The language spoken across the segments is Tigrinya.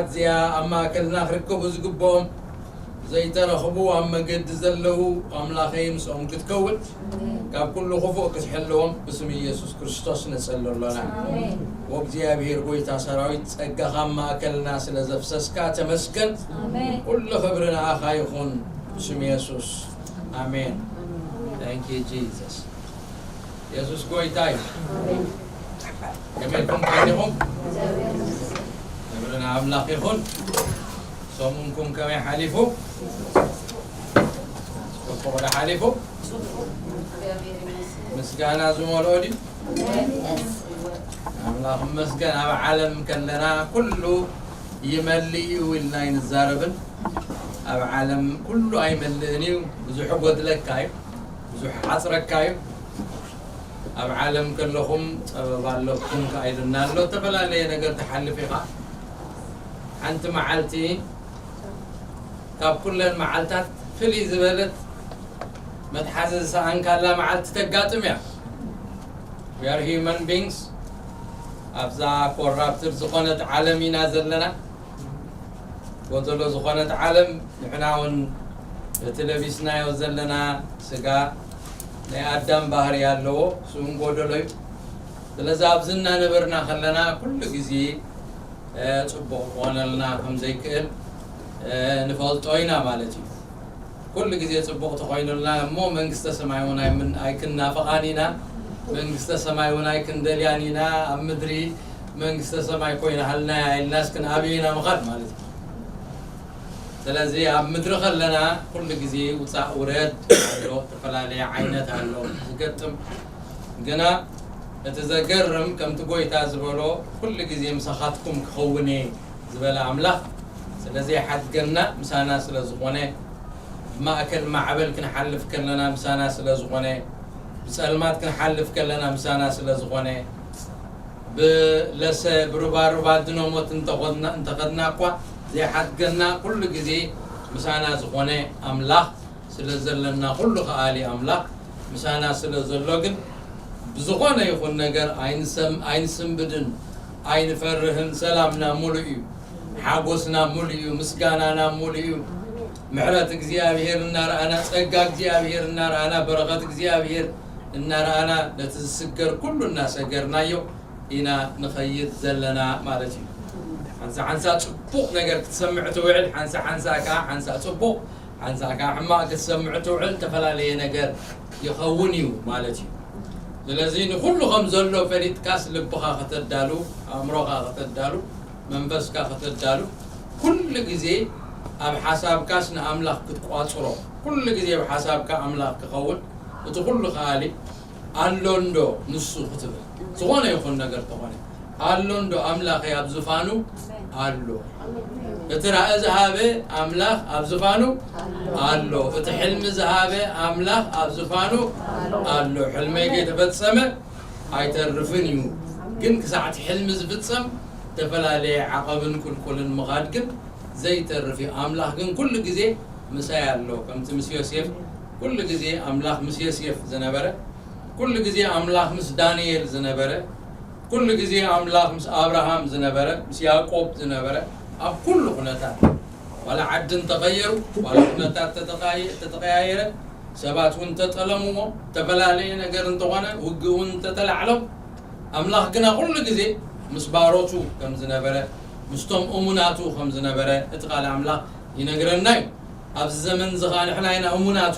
እዚኣ ኣብ ማእከልና ክርከቡ ዝግብኦም ዘይተረኽቡ ኣብ መገዲ ዘለዉ ኣምላኸይ ምስኦም ክትከውን ካብ ኩሉ ክፉእ ክትሕልዎም ብስም ኢየሱስ ክርስቶስ ንጸሊ ኣሎና። ኣሜን። ወእግዚኣብሔር ጐይታ ሰራዊት ጸጋኻ ኣብ ማእከልና ስለ ዘፍሰስካ ተመስገን። ኣሜን። ኩሉ ክብሪ ንኣኻ ይኹን ብስም ኢየሱስ። ኣሜን። Thank you, Jesus. የሱስ ጐይታ እዩ። ከመይ ኢልኩም ቀኒኹም? ክብሪ ንኣምላኽ ይኹን። ሰሙንኩም ከመይ ሓሊፉ? ጽቡቕ ዶ ሓሊፉ? ምስጋና ዝመልኦ ድዩ? ኣምላኽ ይመስገን። ኣብ ዓለም ከለና ኩሉ ይመልእ እዩ ኢልና ኣይንዛረብን። ኣብ ዓለም ኩሉ ኣይመልእን እዩ። ብዙሕ ይጎድለካ እዩ። ብዙሕ ሓጽረካ እዩ። ኣብ ዓለም ከለኹም ጸበባ ኣለኩም ከኣ ኢሉና ኣሎ። ዝተፈላለየ ነገር ትሓልፍ ኢኻ። ሓንቲ መዓልቲ ካብ ኩለን መዓልታት ፍልይ ዝበለት መትሓዚ ዝሰኣንካላ መዓልቲ ተጋጥም እያ። We are human beings። ኣብዛ ኮራፕትድ ዝኾነት ዓለም ኢና ዘለና። ጎደሎ ዝኾነት ዓለም ንሕና እውን እቲ ለቢስናዮ ዘለና ስጋ ናይ ኣዳም ባህሪ ኣለዎ፣ እሱ እውን ጎደሎ እዩ። ስለዚ ኣብዚ እናነበርና ከለና ኩሉ ግዜ፣ እ፣ ጽቡቕ ክኾነልና ከም ዘይክእል፣ እ፣ ንፈልጦ ኢና ማለት እዩ። ኩሉ ግዜ ጽቡቕ ተኾይኑልና እሞ መንግስተ ሰማይ እውን ኣይምን-፣ ኣይክናፍቓን ኢና። መንግስተ ሰማይ እውን ኣይክንደልያን ኢና። ኣብ ምድሪ መንግስተ ሰማይ ኮይና ሃልናያ ኢልናስ ክንኣብዮ ኢና ምኻድ ማለት እዩ። ስለዚ ኣብ ምድሪ ከለና ኩሉ ግዜ ውጻእ ውረድ ኣሎ፣ ዝተፈላለየ ዓይነት ኣሎ ዝገጥም። ግና እቲ ዘገርም ከምቲ ጐይታ ዝበሎ ኩሉ ግዜ ምሳኻትኩም ክኸውን እየ ዝበለ ኣምላኽ ስለ ዘይሓድገና ምሳና ስለ ዝኾነ፣ ብማእከል ማዕበል ክንሓልፍ ከለና ምሳና ስለ ዝኾነ፣ ብጸልማት ክንሓልፍ ከለና ምሳና ስለ ዝኾነ፣ ብለሰ ብሩባሩባ ድኖሞት እንተኾድና-፣ እንተኸድና እኳ ዘይሓድገና ኩሉ ግዜ ምሳና ዝኾነ ኣምላኽ ስለ ዘለና ኩሉ ከኣሊ ኣምላኽ ምሳና ስለ ዘሎ ግን ብዝኾነ ይኹን ነገር ኣይንሰም-፣ ኣይንስንብድን፣ ኣይንፈርህን። ሰላምና ሙሉእ እዩ። ሓጎስና ሙሉእ እዩ። ምስጋናና ሙሉእ እዩ። ምሕረት እግዚኣብሔር እናረኣና፣ ጸጋ እግዚኣብሔር እናረኣና፣ በረኸት እግዚኣብሔር እናረኣና፣ ነቲ ዝስገር ኩሉ እናሰገርናዮ ኢና ንኸይድ ዘለና ማለት እዩ። ሓንሳ ሓንሳ ጽቡቕ ነገር ክትሰምዕ ትውዕል፣ ሓንሳ ሓንሳ ከኣ ሓንሳ ጽቡቕ፣ ሓንሳ ከኣ ሕማቕ ክትሰምዕ ትውዕል፣ ዝተፈላለየ ነገር ይኸውን እዩ ማለት እዩ። ስለዚ ንኹሉ ከም ዘሎ ፈሊጥካስ ልብኻ ከተዳሉ፣ ኣእምሮኻ ከተዳሉ፣ መንፈስካ ከተዳሉ፣ ኩሉ ግዜ ኣብ ሓሳብካስ ንኣምላኽ ክትቋጽሮ፣ ኩሉ ግዜ ኣብ ሓሳብካ ኣምላኽ ክኸውን፣ እቲ ኩሉ ከኣሊ ኣሎ እንዶ ንሱ ክትብል፣ ዝኾነ ይኹን ነገር ተኾነ፣ ኣሎ እንዶ ኣምላኸይ ኣብ ዝፋኑ ኣሎ። እቲ ራእይ ዝሃበ ኣምላኽ ኣብ ዝፋኑ ኣሎ። እቲ ሕልሚ ዝሃበ ኣምላኽ ኣብ ዝፋኑ ኣሎ። ሕልመይ ከይተፈጸመ ኣይተርፍን እዩ። ግን ክሳዕ እቲ ሕልሚ ዝፍጸም፣ ዝተፈላለየ ዓቐብን ቁልቁልን ምኻድ ግን ዘይተርፍ እዩ። ኣምላኽ ግን ኩሉ ግዜ ምሳይ ኣሎ። ከምቲ ምስ ዮሴፍ ኩሉ ግዜ ኣምላኽ ምስ ዮሴፍ ዝነበረ፣ ኩሉ ግዜ ኣምላኽ ምስ ዳንኤል ዝነበረ፣ ኩሉ ግዜ ኣምላኽ ምስ ኣብርሃም ዝነበረ፣ ምስ ያዕቆብ ዝነበረ፣ ኣብ ኩሉ ኩነታት፣ ዋላ ዓዲ እንተቐየሩ፣ ዋላ ኩነታት ተተቃየ-፣ ተተቀያየረ፣ ሰባት እውን እንተጠለምዎ፣ ዝተፈላለየ ነገር እንተኾነ፣ ውግእ እውን እንተተላዕሎም፣ ኣምላኽ ግና ኩሉ ግዜ ምስ ባሮቱ ከም ዝነበረ፣ ምስቶም እሙናቱ ከም ዝነበረ እቲ ቃል ኣምላኽ ይነግረና እዩ። ኣብዚ ዘመን እዚ ኸኣ ንሕና ኢና እሙናቱ፣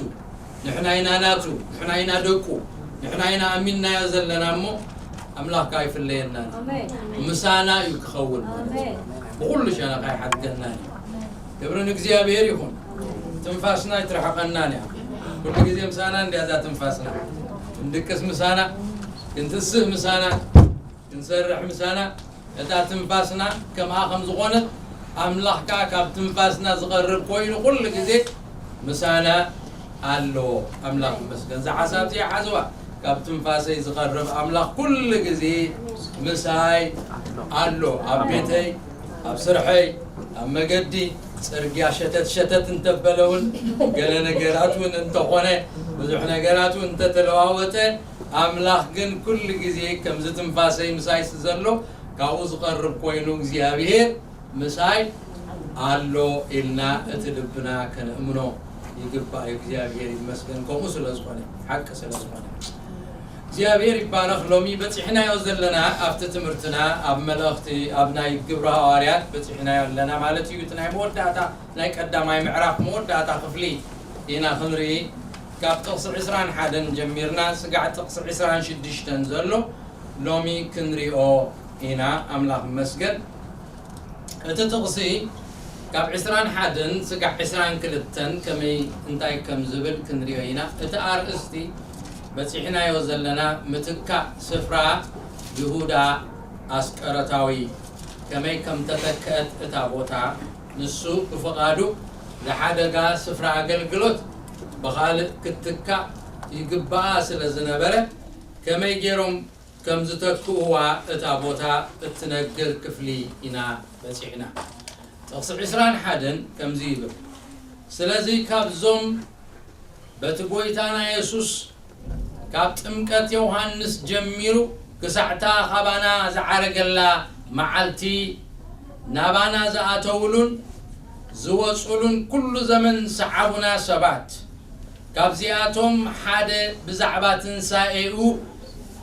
ንሕና ኢና ናቱ፣ ንሕና ኢና ደቁ፣ ንሕና ኢና ኣሚንናዮ ዘለና እሞ፣ ኣምላኽ ከኣ ኣይፍለየናን እዩ። ኣሜን። ምሳና እዩ ክኸውን። ኣሜን። ብኹሉ ሸነኽ ኣይሓድገናን እዩ። ክብሪ ንእግዚኣብሔር ይኹን። ትንፋስና ኣይትርሕቐናን እያ። ኩሉ ግዜ ምሳና እንድያ እዛ ትንፋስና። ክንድቅስ ምሳና፣ ክንትስእ ምሳና፣ ክንሰርሕ ምሳና፣ እታ ትንፋስና ከምኣ ከም ዝኾነት ኣምላኽ ከኣ ካብ ትንፋስና ዝቐርብ ኮይኑ ኩሉ ግዜ ምሳና ኣሎ። ኣምላኽ ይመስገን። እዛ ሓሳብ እዚኣ ሓዝዋ። ካብ ትንፋሰይ ዝቐርብ ኣምላኽ ኩሉ ግዜ ምሳይ ኣሎ። ኣብ ቤተይ፣ ኣብ ስርሐይ፣ ኣብ መገዲ፣ ጽርግያ ሸተት ሸተት እንተበለ እውን፣ ገለ ነገራት እውን እንተኾነ፣ ብዙሕ ነገራት እውን እንተተለዋወጠ፣ ኣምላኽ ግን ኩሉ ግዜ ከምዚ ትንፋሰይ ምሳይ ዘሎ ካብኡ ዝቐርብ ኮይኑ እግዚኣብሔር ምሳይ ኣሎ ኢልና እቲ ልብና ከነእምኖ ይግባእ እዩ። እግዚኣብሔር ይመስገን ከምኡ ስለ ዝኾነ፣ ሓቂ ስለ ዝኾነ። እግዚኣብሔር ይባረኽ። ሎሚ በጺሕናዮ ዘለና ኣብቲ ትምህርትና፣ ኣብ መልእኽቲ፣ ኣብ ናይ ግብረ ሃዋርያት በጺሕናዮ ኣለና ማለት እዩ። እቲ ናይ መወዳእታ፣ ናይ ቀዳማይ ምዕራፍ መወዳእታ ክፍሊ ኢና ክንርኢ። ካብ ጥቕሲ ዕስራን ሓደን ጀሚርና ስጋዕ ጥቕሲ ዕስራን ሽዱሽተን ዘሎ ሎሚ ክንሪኦ ኢና። ኣምላኽ ይመስገን። እቲ ጥቕሲ ካብ ዕስራን ሓደን ስጋዕ ዕስራን ክልተን ከመይ እንታይ ከም ዝብል ክንሪኦ ኢና። እቲ ኣርእስቲ በጺሕናዮ ዘለና ምትካእ ስፍራ ይሁዳ ኣስቀረታዊ ከመይ ከም ተተክአት እታ ቦታ፣ ንሱ ብፍቓዱ ዝሓደጋ ስፍራ ኣገልግሎት ብኻልእ ክትትካእ ይግብኣ ስለ ዝነበረ፣ ከመይ ገይሮም ከም ዝተክእዋ እታ ቦታ እትነግር ክፍሊ ኢና በጺሕና። ጥቕሲ ዕስራን ሓደን ከምዚ ይብል፣ ስለዚ ካብዞም በቲ ጐይታና የሱስ ካብ ጥምቀት ዮሃንስ ጀሚሩ ክሳዕታ ኻባና ዝዓረገላ መዓልቲ ናባና ዝኣተውሉን ዝወጹሉን ኩሉ ዘመን ሰዓቡና ሰባት፣ ካብዚኣቶም ሓደ ብዛዕባ ትንሳኤኡ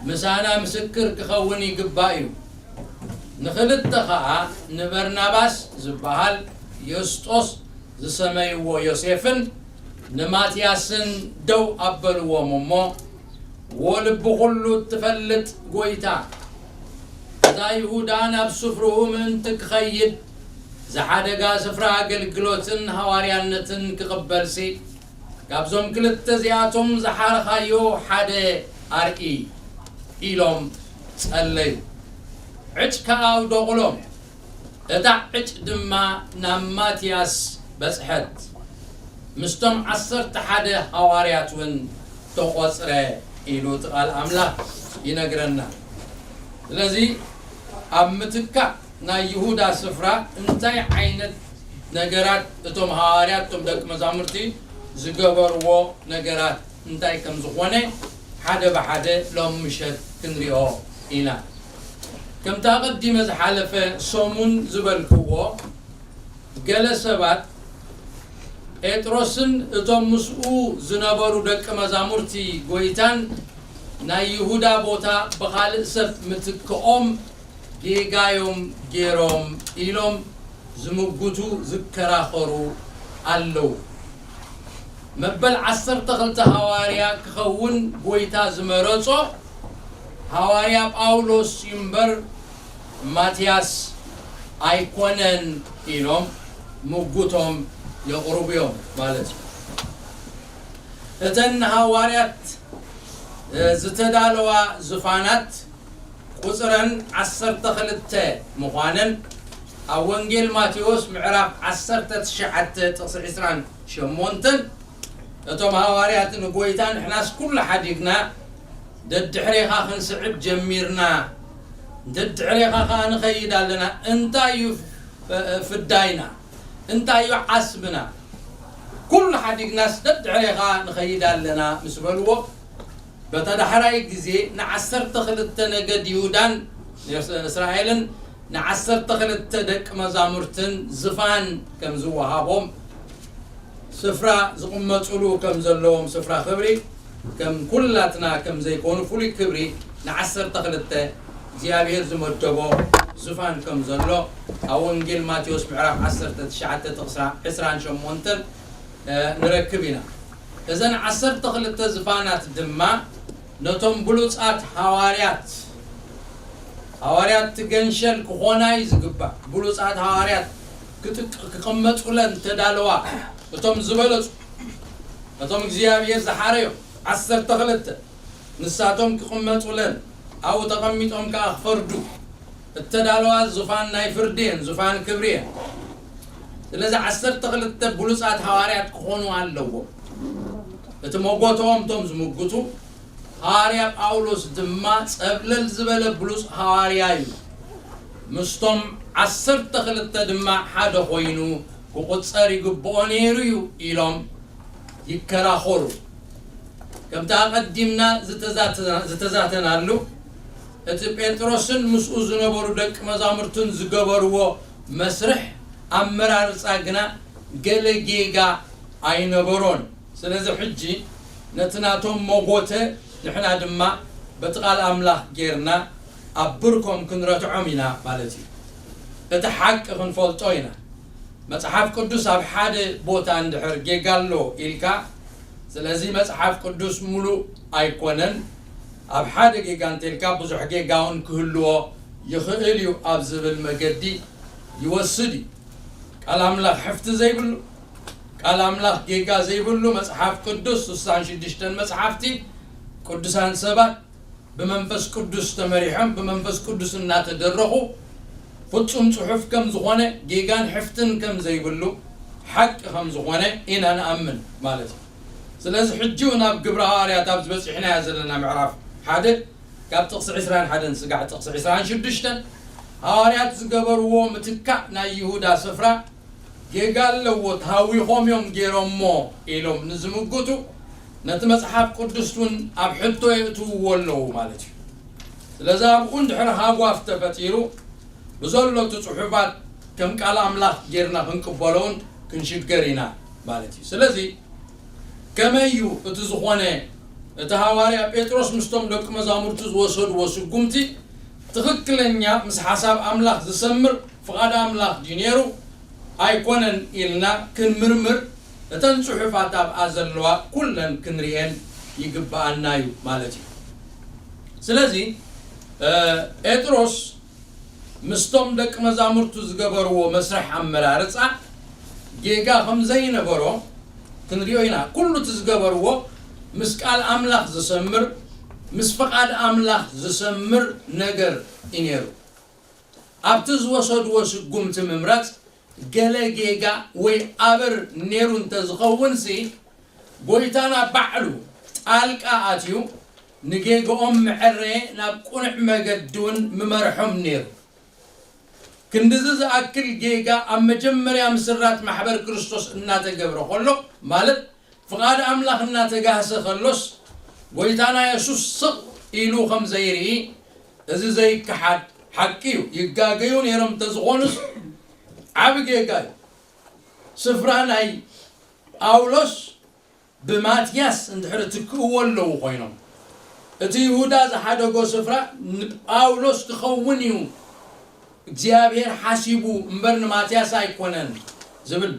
ምሳና ምስክር ክኸውን ይግባእ እዩ። ንኽልተ ኸኣ ንበርናባስ ዝበሃል ዮስጦስ ዝሰመይዎ ዮሴፍን ንማትያስን ደው ኣበልዎም እሞ፣ ወ ልቢ ኹሉ እትፈልጥ ጐይታ፣ እዛ ይሁዳ ናብ ስፍርኡ ምእንቲ ክኸይድ ዝሓደጋ ስፍራ ኣገልግሎትን ሃዋርያነትን ክቕበልሲ፣ ካብዞም ክልተ እዚኣቶም ዝሓረኻዮ ሓደ ኣርኢ ኢሎም ጸለዩ። ዕጭ ከኣ ኣውደቑሎም። እታ ዕጭ ድማ ናብ ማትያስ በጽሐት፣ ምስቶም ዓሰርተ ሓደ ሃዋርያት እውን ተቖጽረ ኢሉ እቲ ቃል ኣምላኽ ይነግረና። ስለዚ ኣብ ምትካእ ናይ ይሁዳ ስፍራ እንታይ ዓይነት ነገራት እቶም ሃዋርያት፣ እቶም ደቂ መዛሙርቲ ዝገበርዎ ነገራት እንታይ ከም ዝኾነ ሓደ ብሓደ ሎም ምሸት ክንሪኦ ኢና። ከምቲ ኣቐዲመ ዝሓለፈ ሰሙን ዝበልክዎ፣ ገለ ሰባት ጴጥሮስን እቶም ምስኡ ዝነበሩ ደቂ መዛሙርቲ ጐይታን ናይ ይሁዳ ቦታ ብኻልእ ሰብ ምትክኦም ጌጋዮም ገይሮም ኢሎም ዝምጉቱ ዝከራኸሩ ኣለዉ። መበል ዓሰርተ ክልተ ሃዋርያ ክኸውን ጐይታ ዝመረጾ ሃዋርያ ጳውሎስ እዩ እምበር ማትያስ ኣይኮነን ኢሎም ምጉቶም የቕርቡ እዮም ማለት እዩ። እተን ንሃዋርያት ዝተዳለዋ ዝፋናት ቁጽረን ዓሰርተ ክልተ ምዃነን ኣብ ወንጌል ማቴዎስ ምዕራፍ ዓሰርተ ትሽዓተ ጥቕሲ ዕስራን ሸሞንተን፣ እቶም ሃዋርያት ንጎይታ ንሕናስ ኩሉ ሓዲግና ደድሕሬኻ ክንስዕብ ጀሚርና፣ ደድሕሬኻ ኸኣ ንኸይድ ኣለና፣ እንታይ እዩ ፍዳይና? እንታይ እዩ ዓስብና? ኩሉ ሓዲግናስ ደድሕሬኻ ንኸይድ ኣለና ምስ በልዎ፣ በታ ዳሕራይ ግዜ ንዓሰርተ ክልተ ነገድ ይሁዳን እስራኤልን ንዓሰርተ ክልተ ደቂ መዛሙርትን ዝፋን ከም ዝወሃቦም፣ ስፍራ ዝቕመጥሉ ከም ዘለዎም ስፍራ ክብሪ ከም ኩላትና ከም ዘይኮኑ ፍሉይ ክብሪ ንዓሰርተ ክልተ እግዚኣብሔር ዝመደቦ ዝፋን ከም ዘሎ ኣብ ወንጌል ማቴዎስ ምዕራፍ ዓሰርተ ትሽዓተ ጥቕሲ ዕስራን ሸሞንተን ንረክብ ኢና። እዘን ዓሰርተ ክልተ ዝፋናት ድማ ነቶም ብሉጻት ሃዋርያት፣ ሃዋርያት ትገንሸል ክኾና እዩ ዝግባእ። ብሉጻት ሃዋርያት ክጥቅ-፣ ክቕመጡለን ተዳለዋ፣ እቶም ዝበለጹ፣ እቶም እግዚኣብሔር ዝሓረዮም ዓሰርተ ክልተ፣ ንሳቶም ክቕመጡለን፣ ኣብኡ ተቐሚጦም ከኣ ክፈርዱ እተዳለዋ ዙፋን ናይ ፍርዲ እየን፣ ዙፋን ክብሪ እየን። ስለዚ ዓሰርተ ክልተ ብሉጻት ሃዋርያት ክኾኑ ኣለዎም። እቲ መጎተኦም እቶም ዝምጉቱ፣ ሃዋርያ ጳውሎስ ድማ ጸብለል ዝበለ ብሉጽ ሃዋርያ እዩ። ምስቶም ዓሰርተ ክልተ ድማ ሓደ ኮይኑ ክቑጸር ይግብኦ ነይሩ እዩ ኢሎም ይከራኸሩ። ከምቲ ኣቐዲምና ዝተዛተ-፣ ዝተዛተናሉ፣ እቲ ጴጥሮስን ምስኡ ዝነበሩ ደቂ መዛሙርቱን ዝገበርዎ መስርሕ ኣመራርጻ ግና ገለ ጌጋ ኣይነበሮን። ስለዚ ሕጂ ነቲ ናቶም መጎተ ንሕና ድማ በቲ ቃል ኣምላኽ ጌርና ኣብ ብርኮም ክንረትዖም ኢና ማለት እዩ። እቲ ሓቂ ክንፈልጦ ኢና። መጽሓፍ ቅዱስ ኣብ ሓደ ቦታ እንድሕር ጌጋ ኣሎ ኢልካ፣ ስለዚ መጽሓፍ ቅዱስ ሙሉእ ኣይኮነን፣ ኣብ ሓደ ጌጋ እንተልካ ብዙሕ ጌጋ እውን ክህልዎ ይኽእል እዩ ኣብ ዝብል መገዲ ይወስድ እዩ። ቃል ኣምላኽ ሕፍቲ ዘይብሉ፣ ቃል ኣምላኽ ጌጋ ዘይብሉ መጽሓፍ ቅዱስ፣ ስሳን ሽዱሽተን መጽሓፍቲ ቅዱሳን ሰባት ብመንፈስ ቅዱስ ተመሪሖም ብመንፈስ ቅዱስ እናተደረኹ ፍጹም ጽሑፍ ከም ዝኾነ ጌጋን ሕፍትን ከም ዘይብሉ ሓቂ ከም ዝኾነ ኢና ንኣምን ማለት እዩ። ስለዚ ሕጂ እውን ኣብ ግብረ ሃዋርያት ኣብ ዝበጺሕናዮ ዘለና ምዕራፍ ሓደ ካብ ጥቕሲ ዕስራን ሓደን ስጋዕ ጥቕሲ ዕስራን ሽዱሽተን ሃዋርያት ዝገበርዎ ምትካእ ናይ ይሁዳ ስፍራ ጌጋ ኣለዎ፣ ተሃዊኾም እዮም ገይሮሞ ኢሎም ንዝምግቱ ነቲ መጽሓፍ ቅዱስ እውን ኣብ ሕቶ የእትውዎ ኣለዉ ማለት እዩ። ስለዚ ኣብኡ እንድሕር ሃጓፍ ተፈጢሩ ብዘሎ እቲ ጽሑፋት ከም ቃል ኣምላኽ ጌርና ክንቅበሎውን ክንሽገር ኢና ማለት እዩ። ስለዚ ከመይ እዩ እቲ ዝኾነ እቲ ሃዋርያ ጴጥሮስ ምስቶም ደቂ መዛሙርቱ ዝወሰድዎ ስጉምቲ ትኽክለኛ ምስ ሓሳብ ኣምላኽ ዝሰምር ፍቓድ ኣምላኽ ድዩ ነይሩ ኣይኮነን ኢልና ክንምርምር እተን ጽሑፋት ኣብኣ ዘለዋ ኩለን ክንርእየን ይግብኣና እዩ ማለት እዩ። ስለዚ እ፣ ጴጥሮስ ምስቶም ደቂ መዛሙርቱ ዝገበርዎ መስርሕ ኣመራርጻ ጌጋ ከም ዘይነበሮ ክንሪኦ ኢና። ኩሉ እቲ ዝገበርዎ ምስ ቃል ኣምላኽ ዝሰምር ምስ ፍቓድ ኣምላኽ ዝሰምር ነገር እዩ ነይሩ። ኣብቲ ዝወሰድዎ ስጉምቲ ምምራጽ ገለ ጌጋ ወይ ኣበር ነይሩ እንተዝኸውንሲ ጎይታና ባዕሉ ጣልቃ ኣትዩ ንጌግኦም መዐረየ ናብ ቅኑዕ መገዲ እውን ምመርሖም ነይሩ። ክንድዚ ዝኣክል ጌጋ ኣብ መጀመርያ ምስራት ማሕበር ክርስቶስ እናተገብረ ከሎ ማለት ፍቓድ ኣምላኽ እናተጋህሰ ከሎስ ጎይታና የሱስ ስቕ ኢሉ ከም ዘይርኢ እዚ ዘይከሓድ ሓቂ እዩ። ይጋገዩ ነይሮም እንተዝኾኑስ ዓቢ ጌጋ እዩ። ስፍራ ናይ ጳውሎስ ብማትያስ እንድሕር ትክእዎ ኣለዉ ኮይኖም እቲ ይሁዳ ዝሓደጎ ስፍራ ንጳውሎስ ክኸውን እዩ እግዚኣብሔር ሓሲቡ እምበር ንማትያስ ኣይኮነን ዝብል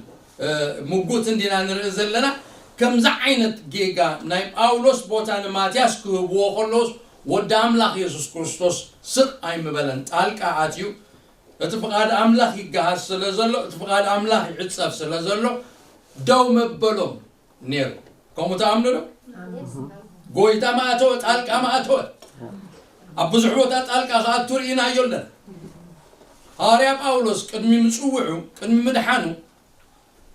ምጉት እንዲና ንርኢ ዘለና። ከምዚ ዓይነት ጌጋ ናይ ጳውሎስ ቦታ ንማትያስ ክህብዎ ከለውስ ወዲ ኣምላኽ የሱስ ክርስቶስ ስቕ ኣይምበለን፣ ጣልቃ ኣትዩ እቲ ፍቓድ ኣምላኽ ይገሃስ ስለ ዘሎ፣ እቲ ፍቓድ ኣምላኽ ይዕጸፍ ስለ ዘሎ ደው መበሎም ነይሩ። ከምኡ ትኣምኑ ዶ? ጎይታ ማእተወ፣ ጣልቃ ማእተወ። ኣብ ብዙሕ ቦታ ጣልቃ ክኣቱ ርኢናዮ ኣለና። ሃዋርያ ጳውሎስ ቅድሚ ምጽውዑ፣ ቅድሚ ምድሓኑ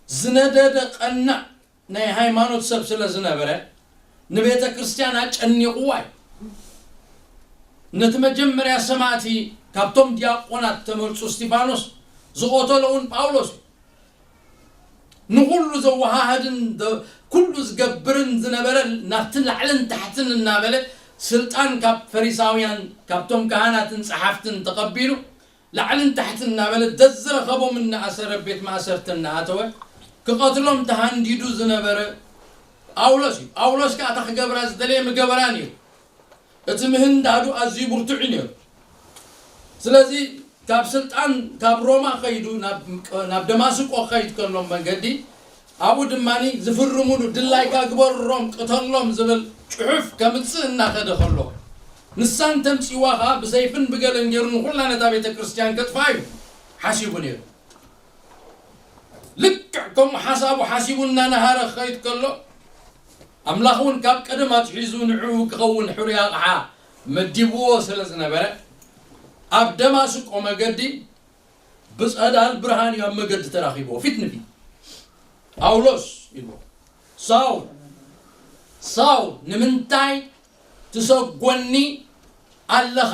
ዝነደደ ቀናእ ናይ ሃይማኖት ሰብ ስለ ዝነበረ ንቤተ ክርስቲያን ኣጨኒቕዋ እዩ። ነቲ መጀመርያ ሰማእቲ ካብቶም ዲያቆናት ተመርጹ እስቲፋኖስ ዝቐተሎ እውን ጳውሎስ እዩ። ንኹሉ ዘወሃህድን ኩሉ ዝገብርን ዝነበረ ናብቲ ላዕልን ታሕትን እናበለ ስልጣን ካብ ፈሪሳውያን ካብቶም ካህናትን ጸሓፍትን ተቐቢሉ ላዕልን ታሕትን እናበለ ደዝረኸቦም እናኣሰረ ቤት ማእሰርቲ እናኣተወ ክቐትሎም ተሃንዲዱ ዝነበረ ጳውሎስ እዩ። ጳውሎስ ከዓ እታ ክገብራ ዝደለየ ምገበራ ነይሩ። እቲ ምህንዳዱ ኣዝዩ ብርቱዕ እዩ ነይሩ። ስለዚ ካብ ስልጣን ካብ ሮማ ከይዱ ናብ ደማስቆ ክኸይድ ከሎ መገዲ ኣብኡ ድማ ዝፍርሙሉ ድላይካ ግበሮም ቅተሎም ዝብል ጽሑፍ ከምጽእ እናኸደ ከሎ ንሳን ተምጺዋ ኸዓ ብሰይፍን ብገለን ገይሩ ንኹላ ነታ ቤተ ክርስቲያን ከጥፋ እዩ ሓሲቡ ነይሩ። ልክዕ ከምኡ ሓሳቡ ሓሲቡ እናነሃረ ክኸይድ ከሎ ኣምላኽ እውን ካብ ቀደም ኣትሒዙ ንዕኡ ክኸውን ሕሩይ ኣቕሓ መዲብዎ ስለ ዝነበረ ኣብ ደማስቆ መገዲ ብጸዳል ብርሃን እዩ ኣብ መገዲ ተራኺብዎ ፊት ንፊት። ጳውሎስ ኢልዎ፣ ሳውል ሳውል ንምንታይ ትሰጎኒ ኣለኻ?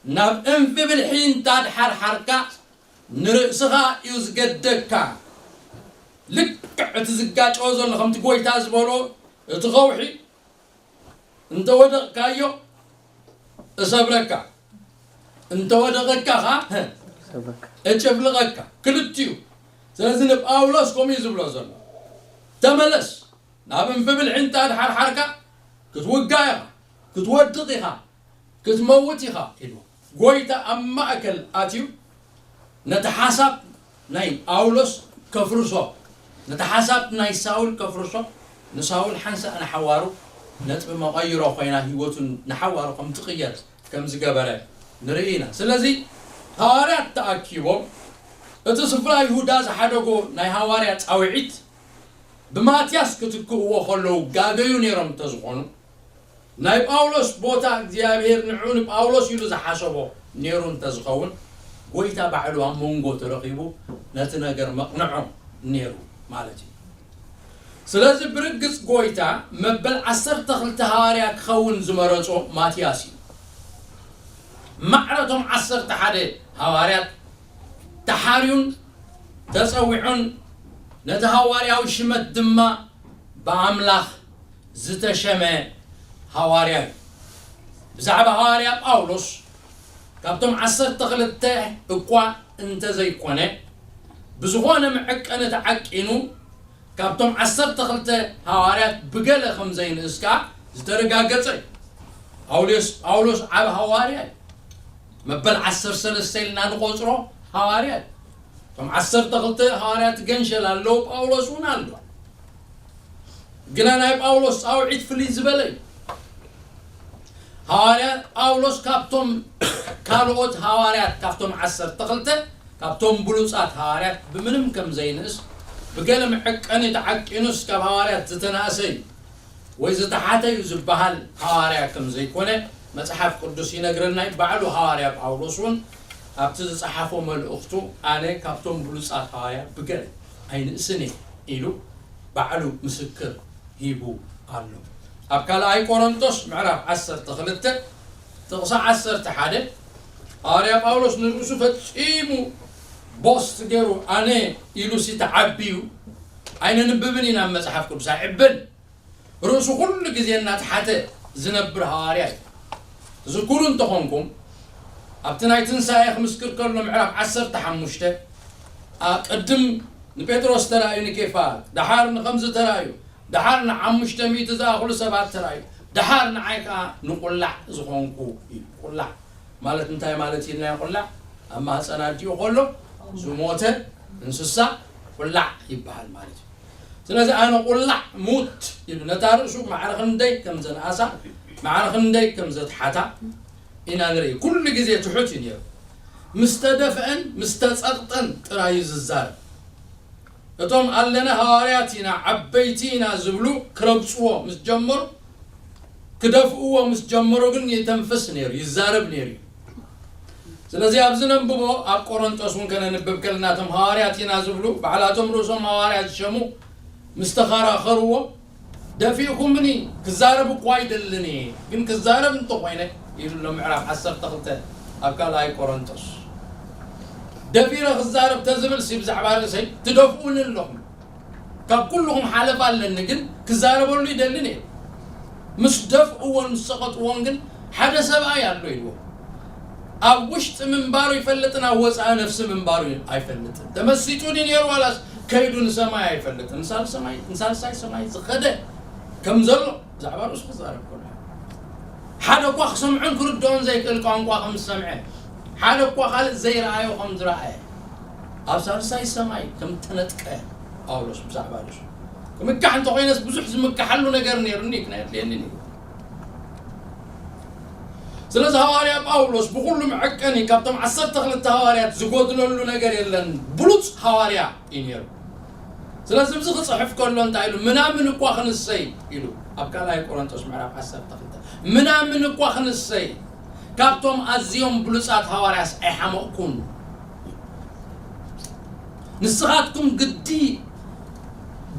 ናብ እንፊ ብልሒ እንታድሓርሓርካ ንርእስኻ እዩ ዝገደካ። ልክዕ እቲ ዝጋጨወ ዘሎ ከምቲ ጎይታ ዝበሎ እቲ ኸውሒ እንተወደቕካዮ እሰብረካ፣ እንተወደቐካ ኸ እጭፍልቐካ ክልቲኡ። ስለዚ ንጳውሎስ ከምኡ እዩ ዝብሎ ዘሎ፣ ተመለስ ናብ እንፍብልሒ እንተ ኣድሓርሓርካ ክትውጋ ኢኻ፣ ክትወድቕ ኢኻ፣ ክትመውት ኢኻ ኢሉ። ጎይታ ኣብ ማእከል ኣትዩ ነቲ ሓሳብ ናይ ጳውሎስ ከፍርሶ፣ ነቲ ሓሳብ ናይ ሳውል ከፍርሶ፣ ንሳውል ሓንሳእ ንሓዋሩ ነጥቢ መቐይሮ ኮይና ህይወቱ ንሓዋሩ ከም ትቕየር ከም ዝገበረ ንርኢ ኢና። ስለዚ ሃዋርያት ተኣኪቦም እቲ ስፍራ ይሁዳ ዝሓደጎ ናይ ሃዋርያ ጻውዒት ብማትያስ ክትክእዎ ከለዉ ጋገዩ ነይሮም እንተዝኾኑ፣ ናይ ጳውሎስ ቦታ እግዚኣብሔር ንዑ ንጳውሎስ ኢሉ ዝሓሰቦ ነይሩ እንተዝኸውን፣ ጎይታ ባዕሉ ኣብ መንጎ ተረኺቡ ነቲ ነገር መቕንዖ ነይሩ ማለት እዩ። ስለዚ ብርግጽ ጎይታ መበል ዓሰርተ ክልተ ሃዋርያ ክኸውን ዝመረጾ ማትያስ እዩ። ማዕረቶም ዓሰርተ ሓደ ሃዋርያት ተሓርዩን ተጸዊዑን ነቲ ሃዋርያዊ ሽመት ድማ ብኣምላኽ ዝተሸመ ሃዋርያ እዩ። ብዛዕባ ሃዋርያ ጳውሎስ ካብቶም ዓሰርተ ክልተ እኳ እንተዘይኮነ ብዝኾነ መዐቀኒ ተዓቂኑ ካብቶም ዓሰርተ ክልተ ሃዋርያት ብገለ ከም ዘይንእስ ከኣ ዝተረጋገጸ እዩ። ጳውሎስ ጳውሎስ ዓብ ሃዋርያ እዩ። መበል ዓሰርተ ሰለስተ ኢልና ንቆጽሮ ሃዋርያ እዩ። እቶም ዓሰርተ ክልተ ሃዋርያት ገንሸል ኣለዉ፣ ጳውሎስ እውን ኣሎ። ግና ናይ ጳውሎስ ጻውዒት ፍልይ ዝበለ እዩ። ሃዋርያ ጳውሎስ ካብቶም ካልኦት ሃዋርያት ካብቶም ዓሰርተ ክልተ ካብቶም ብሉጻት ሃዋርያት ብምንም ከም ዘይንእስ ብገለ መዐቀኒ ተዓቂኑስ ካብ ሃዋርያት ዝተናእሰ እዩ ወይ ዝተሓተ እዩ ዝበሃል ሃዋርያ ከም ዘይኮነ መጽሓፍ ቅዱስ ይነግረና እዩ። ባዕሉ ሃዋርያ ጳውሎስ እውን ኣብቲ ዝጸሓፎ መልእኽቱ ኣነ ካብቶም ብሉጻት ሃዋርያ ብገለ ኣይንእስን እየ ኢሉ ባዕሉ ምስክር ሂቡ ኣሎ። ኣብ ካልኣይ ቆሮንቶስ ምዕራፍ ዓሰርተ ክልተ ጥቕሲ ዓሰርተ ሓደ ሃዋርያ ጳውሎስ ንርእሱ ፈጺሙ ቦስት ገይሩ ኣነ ኢሉ ሲ ተዓብዩ ኣይነንብብን ኢና መጽሓፍ ቅዱስ ኣይዕብን ርእሱ ኩሉ ግዜ እናተሓተ ዝነብር ሃዋርያ እዩ። ዝክሩ እንተኾንኩም ኣብቲ ናይ ትንሳኤ ክምስክር ከሎ ምዕራፍ ዓሰርተ ሓሙሽተ ቅድም ንጴጥሮስ ተራእዩ ንኬፋ ደሓር ንኸምዚ ተራእዩ ደሓር ንሓሙሽተ ሚእቲ ዝኣኽሉ ሰባት ተራእዩ ደሓር ንዓይ ከዓ ንቁላዕ ዝኾንኩ እዩ። ቁላዕ ማለት እንታይ ማለት ኢልናዮ? ቁላዕ ኣብ ማህፀን ኣዲኡ ከሎ ዝሞተ እንስሳ ቁላዕ ይበሃል ማለት እዩ። ስለዚ ኣነ ቁላዕ ሙት ኢሉ ነታ ርእሱ ማዕረ ክንደይ ከም ዘንኣሳ ማዕረ ክንደይ ከም ዘትሓታ ኢና ንርኢ። ኩሉ ግዜ ትሑት እዩ ነይሩ። ምስ ተደፍአን ምስ ተጸቕጠን ጥራይ እዩ ዝዛረብ። እቶም ኣለና ሃዋርያት ኢና ዓበይቲ ኢና ዝብሉ ክረግጽዎ ምስ ጀመሩ ክደፍእዎ ምስ ጀመሩ ግን የተንፍስ ነይሩ ይዛረብ ነይሩ እዩ። ስለዚ ኣብዚ ነንብቦ ኣብ ቆሮንጦስ እውን ከነንብብ ከለና እቶም ሃዋርያት ኢና ዝብሉ ባዕላቶም ርእሶም ሃዋርያት ዝሸሙ ምስ ተኸራኸርዎ ደፊእኩምኒ ክዛረብ እኳ ኣይደልን እየ ግን ክዛረብ እንተኾይነ ኢሉ ኣሎ ምዕራፍ ዓሰርተ ክልተ ኣብ ካልኣይ ቆሮንጦስ። ደፊረ ክዛረብ ተዝብል ሲ ብዛዕባ ርእሰይ ትደፍኡኒ ኣለኹም። ካብ ኩልኹም ሓለፍ ኣለኒ ግን ክዛረበሉ ይደልን እየ። ምስ ደፍእዎን ምስ ሰቐጥዎን ግን ሓደ ሰብኣይ ኣሎ ኢልዎ። ኣብ ውሽጢ ምንባሩ ይፈልጥን ኣብ ወፃኢ ነፍሲ ምንባሩ ኣይፈልጥን። ተመሲጡ ድዩ ነይሩ ዋላስ ከይዱ ንሰማይ ኣይፈልጥን። ንሳልሳይ ሰማይ ዝኸደ ከም ዘሎ ብዛዕባ ርእሱ ክዛረብ ከሎ ሓደ እኳ ክሰምዖን ክርድኦን ዘይክእል ቋንቋ ከም ዝሰምዐ ሓደ እኳ ካልእ ዘይረኣዮ ከም ዝረኣየ ኣብ ሳልሳይ ሰማይ ከም ተነጥቀ ጳውሎስ ብዛዕባ ርእሱ ክምካሕ እንተኮይነስ ብዙሕ ዝምካሓሉ ነገር ነይሩኒ ክነድልየኒ ነይሩ። ስለዚ ሃዋርያ ጳውሎስ ብኩሉ መዐቀኒ ካብቶም ዓሰርተ ክልተ ሃዋርያት ዝጎድለሉ ነገር የለን። ብሉፅ ሃዋርያ እዩ ነይሩ። ስለዚ እዚ ክፅሕፍ ከሎ እንታይ ኢሉ ምናምን እኳ ክንሰይ ኢሉ ኣብ ካልኣይ ቆሮንቶስ ምዕራፍ ዓሰርተ ክልተ ምናምን እኳ ክንሰይ ካብቶም ኣዝዮም ብሉፃት ሃዋርያስ ኣይሓመቕኩን። ንስኻትኩም ግዲ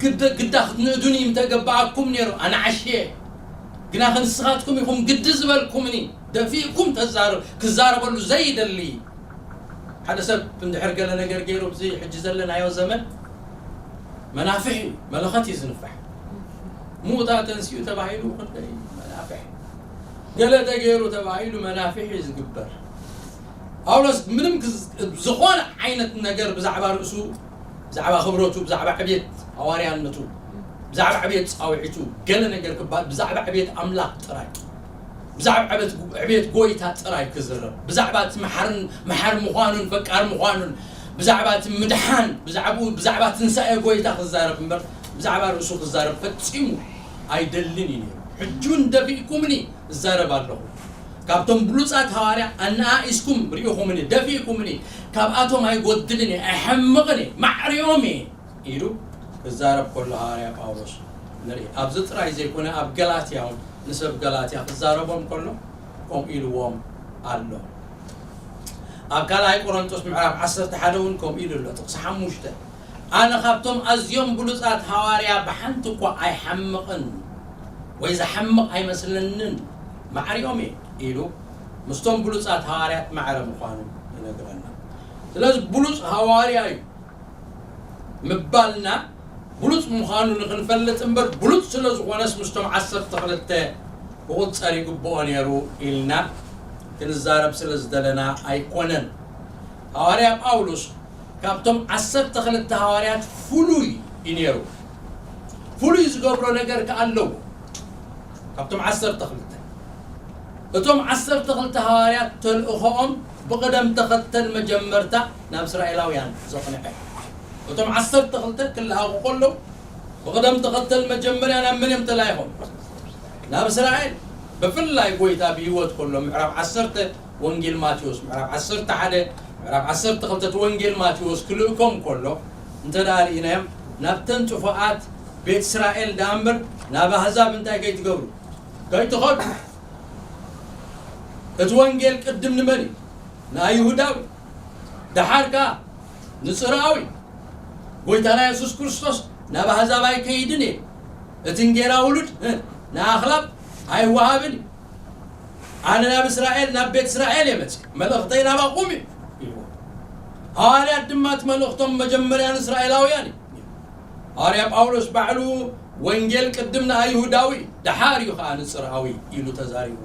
ግደ ግዳ ክትንእዱኒ ምተገባኣኩም ነይሩ ኣናዓሽየ ግናኸ ንስኻትኩም ኢኹም ግዲ ዝበልኩምኒ ደፊእኩም ተዛረብ ክዛረበሉ ዘይደሊ ሓደ ሰብ እንድሕር ገለ ነገር ገይሩ እዚ ሕጂ ዘለናዮ ዘመን መናፍሕ እዩ መለኸት እዩ ዝንፋሕ ሙታ ተንሲኡ ተባሂሉ ክንደይ መናፍሕ ገለ ተገይሩ ተባሂሉ መናፍሕ እዩ ዝግበር ጳውሎስ ምንም ክዝ- ዝኾነ ዓይነት ነገር ብዛዕባ ርእሱ፣ ብዛዕባ ክብረቱ፣ ብዛዕባ ዕብየት ሃዋርያነቱ፣ ብዛዕባ ዕብየት ጻውዒቱ፣ ገለ ነገር ክበሃል፣ ብዛዕባ ዕብየት ኣምላኽ ጥራይ፣ ብዛዕባ ዕብየት፣ ዕብየት ጎይታ ጥራይ ክዝረብ፣ ብዛዕባ እቲ መሓርን፣ መሓር ምዃኑን ፈቃር ምዃኑን፣ ብዛዕባ እቲ ምድሓን፣ ብዛዕባኡ፣ ብዛዕባ ትንሳኤ ጎይታ ክዛረብ እምበር፣ ብዛዕባ ርእሱ ክዛረብ ፈጺሙ ኣይደልን እዩ ነይሩ። ሕጂ እውን ደፊእኩምኒ እዛረብ ኣለኹ። ካብቶም ብሉጻት ሃዋርያ ኣነኣኢስኩም ርኢኹምኒ፣ ደፊእኩምኒ፣ ካብኣቶም ኣይጎድልን እየ፣ ኣይሐምቕን እየ፣ ማዕሪኦም እየ ኢሉ ክዛረብ ከሎ ሃዋርያ ጳውሎስ ንርኢ። ኣብዚ ጥራይ ዘይኮነ ኣብ ገላትያ እውን ንሰብ ገላትያ ክዛረቦም ከሎ ከምኡ ኢልዎም ኣሎ። ኣብ ካልኣይ ቆሮንቶስ ምዕራፍ ዓሰርተ ሓደ እውን ከምኡ ኢሉ ኣሎ። ጥቕሲ ሓሙሽተ፣ ኣነ ካብቶም ኣዝዮም ብሉጻት ሃዋርያ ብሓንቲ እኳ ኣይሓምቕን ወይ ዝሓምቕ ኣይመስለንን፣ ማዕሪኦም እየ ኢሉ ምስቶም ብሉጻት ሃዋርያት ማዕረ ምዃኑ ይነግረና። ስለዚ ብሉጽ ሃዋርያ እዩ ምባልና ብሉጽ ምዃኑ ንኽንፈልጥ እምበር፣ ብሉጽ ስለ ዝኾነስ ምስቶም ዓሰርተ ክልተ ክቑጸር ይግብኦ ነይሩ ኢልና ክንዛረብ ስለ ዝደለና ኣይኮነን። ሃዋርያ ጳውሎስ ካብቶም ዓሰርተ ክልተ ሃዋርያት ፍሉይ እዩ ነይሩ። ፍሉይ ዝገብሮ ነገር ከኣ ኣለዎ። ካብቶም ዓሰርተ ክልተ፣ እቶም ዓሰርተ ክልተ ሃዋርያት ተልእኾኦም ብቕደም ተኸተል መጀመርታ ናብ እስራኤላውያን ዘቕንዐ። እቶም ዓሰርተ ክልተ ክለኣኹ ከለዉ ብቕደም ተኸተል መጀመርያ ናብ መን እዮም ተላኢኾም? ናብ እስራኤል። ብፍላይ ጎይታ ብህይወት ከሎ ምዕራፍ ዓሰርተ ወንጌል ማቴዎስ፣ ምዕራፍ ዓሰርተ ሓደ፣ ምዕራፍ ዓሰርተ ክልተ እቲ ወንጌል ማቴዎስ ክልእኮም ከሎ እንተ ደኣ ርኢናዮም፣ ናብተን ጥፉኣት ቤት እስራኤል ደኣ እምበር ናብ ኣህዛብ እንታይ ከይትገብሩ? ከይትኸዱ። እቲ ወንጌል ቅድም ንመን እዩ? ንኣይሁዳዊ፣ ደሓር ከኣ ንጽርኣዊ። ጎይታና የሱስ ክርስቶስ ናብ ኣህዛብ ኣይከይድን እየ፣ እቲ እንጌራ ውሉድ፣ እ፣ ንኣኽላብ ኣይወሃብን እዩ። ኣነ ናብ እስራኤል፣ ናብ ቤት እስራኤል እየ መጺእ፣ መልእኽተይ ናባኹም እዩ ኢልዎ። ሃዋርያት ድማ እቲ መልእኽቶም መጀመርያ ንእስራኤላውያን እዩ። ሃዋርያ ጳውሎስ ባዕሉ ወንጌል ቅድም ንኣይሁዳዊ ደሓር እዩ ከኣ ንጽርኣዊ ኢሉ ተዛሪቡ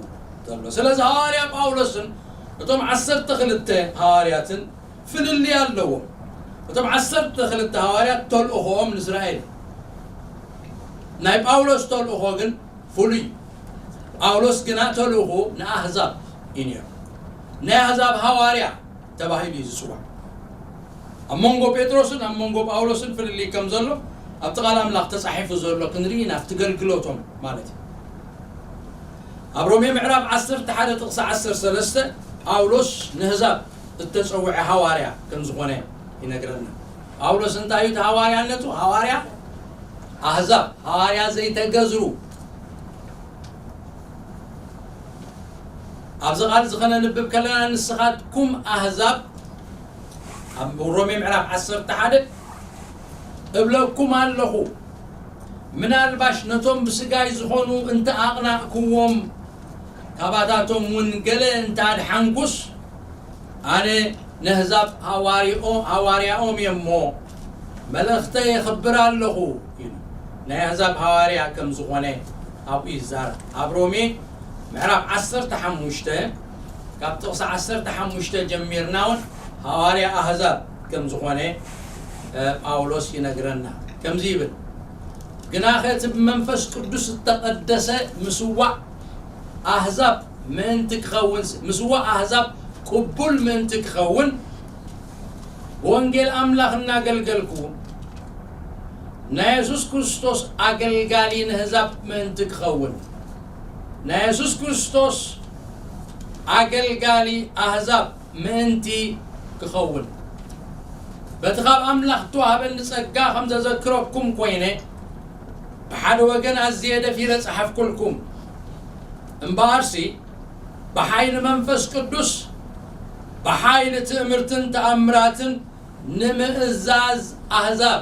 ዘሎ። ስለዚ ሃዋርያ ጳውሎስን እቶም ዓሰርተ ክልተ ሃዋርያትን ፍልልይ ኣለዎም። እቶም ዓሰርተ ክልተ ሃዋርያት ተልእኾኦም ንእስራኤል፣ ናይ ጳውሎስ ተልእኾ ግን ፍሉይ። ጳውሎስ ግና ተልእኾ ንኣህዛብ እዩ ነይሩ። ናይ ኣህዛብ ሃዋርያ ተባሂሉ እዩ ዝጽዋዕ። ኣብ መንጎ ጴጥሮስን ኣብ መንጎ ጳውሎስን ፍልልይ ከም ዘሎ ኣብቲ ቃል ኣምላኽ ተጻሒፉ ዘሎ ክንርኢ ኢና፣ ኣብቲ ገልግሎቶም ማለት እዩ። ኣብ ሮሜ ምዕራፍ ዓሰርተ ሓደ ጥቕሲ ዓሰርተ ሰለስተ ጳውሎስ ንህዛብ እተጸውዐ ሃዋርያ ከም ዝኾነ ይነግረና። ጳውሎስ እንታይ እዩ እቲ ሃዋርያነቱ? ሃዋርያ ኣህዛብ፣ ሃዋርያ ዘይተገዝሩ። ኣብዚ ቃል እዚ ኸነንብብ ከለና ንስኻትኩም ኣህዛብ፣ ኣብ ሮሜ ምዕራፍ ዓሰርተ ሓደ እብለኩም ኣለኹ፣ ምናልባሽ ነቶም ብስጋይ ዝኾኑ እንተ ኣቕናእክዎም፣ ካባታቶም እውን ገለ እንተ ኣድሓንኩስ፣ ኣነ ነህዛብ ሃዋርያኦም እየ እሞ፣ መልእኽተይ የኽብር ኣለኹ ኢሉ ናይ ኣህዛብ ሃዋርያ ከም ዝኾነ ኣብኡ ይዛረብ። ኣብ ሮሜ ምዕራፍ ዓሰርተ ሓሙሽተ ካብ ጥቕሲ ዓሰርተ ሓሙሽተ ጀሚርና እውን ሃዋርያ ኣህዛብ ከም ዝኾነ ጳውሎስ ይነግረና። ከምዚ ይብል፣ ግናኸ እቲ ብመንፈስ ቅዱስ እተቐደሰ ምስዋዕ ኣህዛብ ምእንቲ ክኸውን፣ ምስዋዕ ኣህዛብ ቅቡል ምእንቲ ክኸውን፣ ብወንጌል ኣምላኽ እናገልገልኩ ናይ የሱስ ክርስቶስ ኣገልጋሊ ንህዛብ ምእንቲ ክኸውን፣ ናይ የሱስ ክርስቶስ ኣገልጋሊ ኣህዛብ ምእንቲ ክኸውን፣ በቲ ካብ ኣምላኽ እተዋህበኒ ጸጋ ከም ዘዘክረኩም ኮይነ፣ ብሓደ ወገን ኣዝየ ደፊረ ጸሓፍኩልኩም። እምበኣርሲ ብሓይሊ መንፈስ ቅዱስ፣ ብሓይሊ ትእምርትን ተኣምራትን ንምእዛዝ ኣህዛብ፣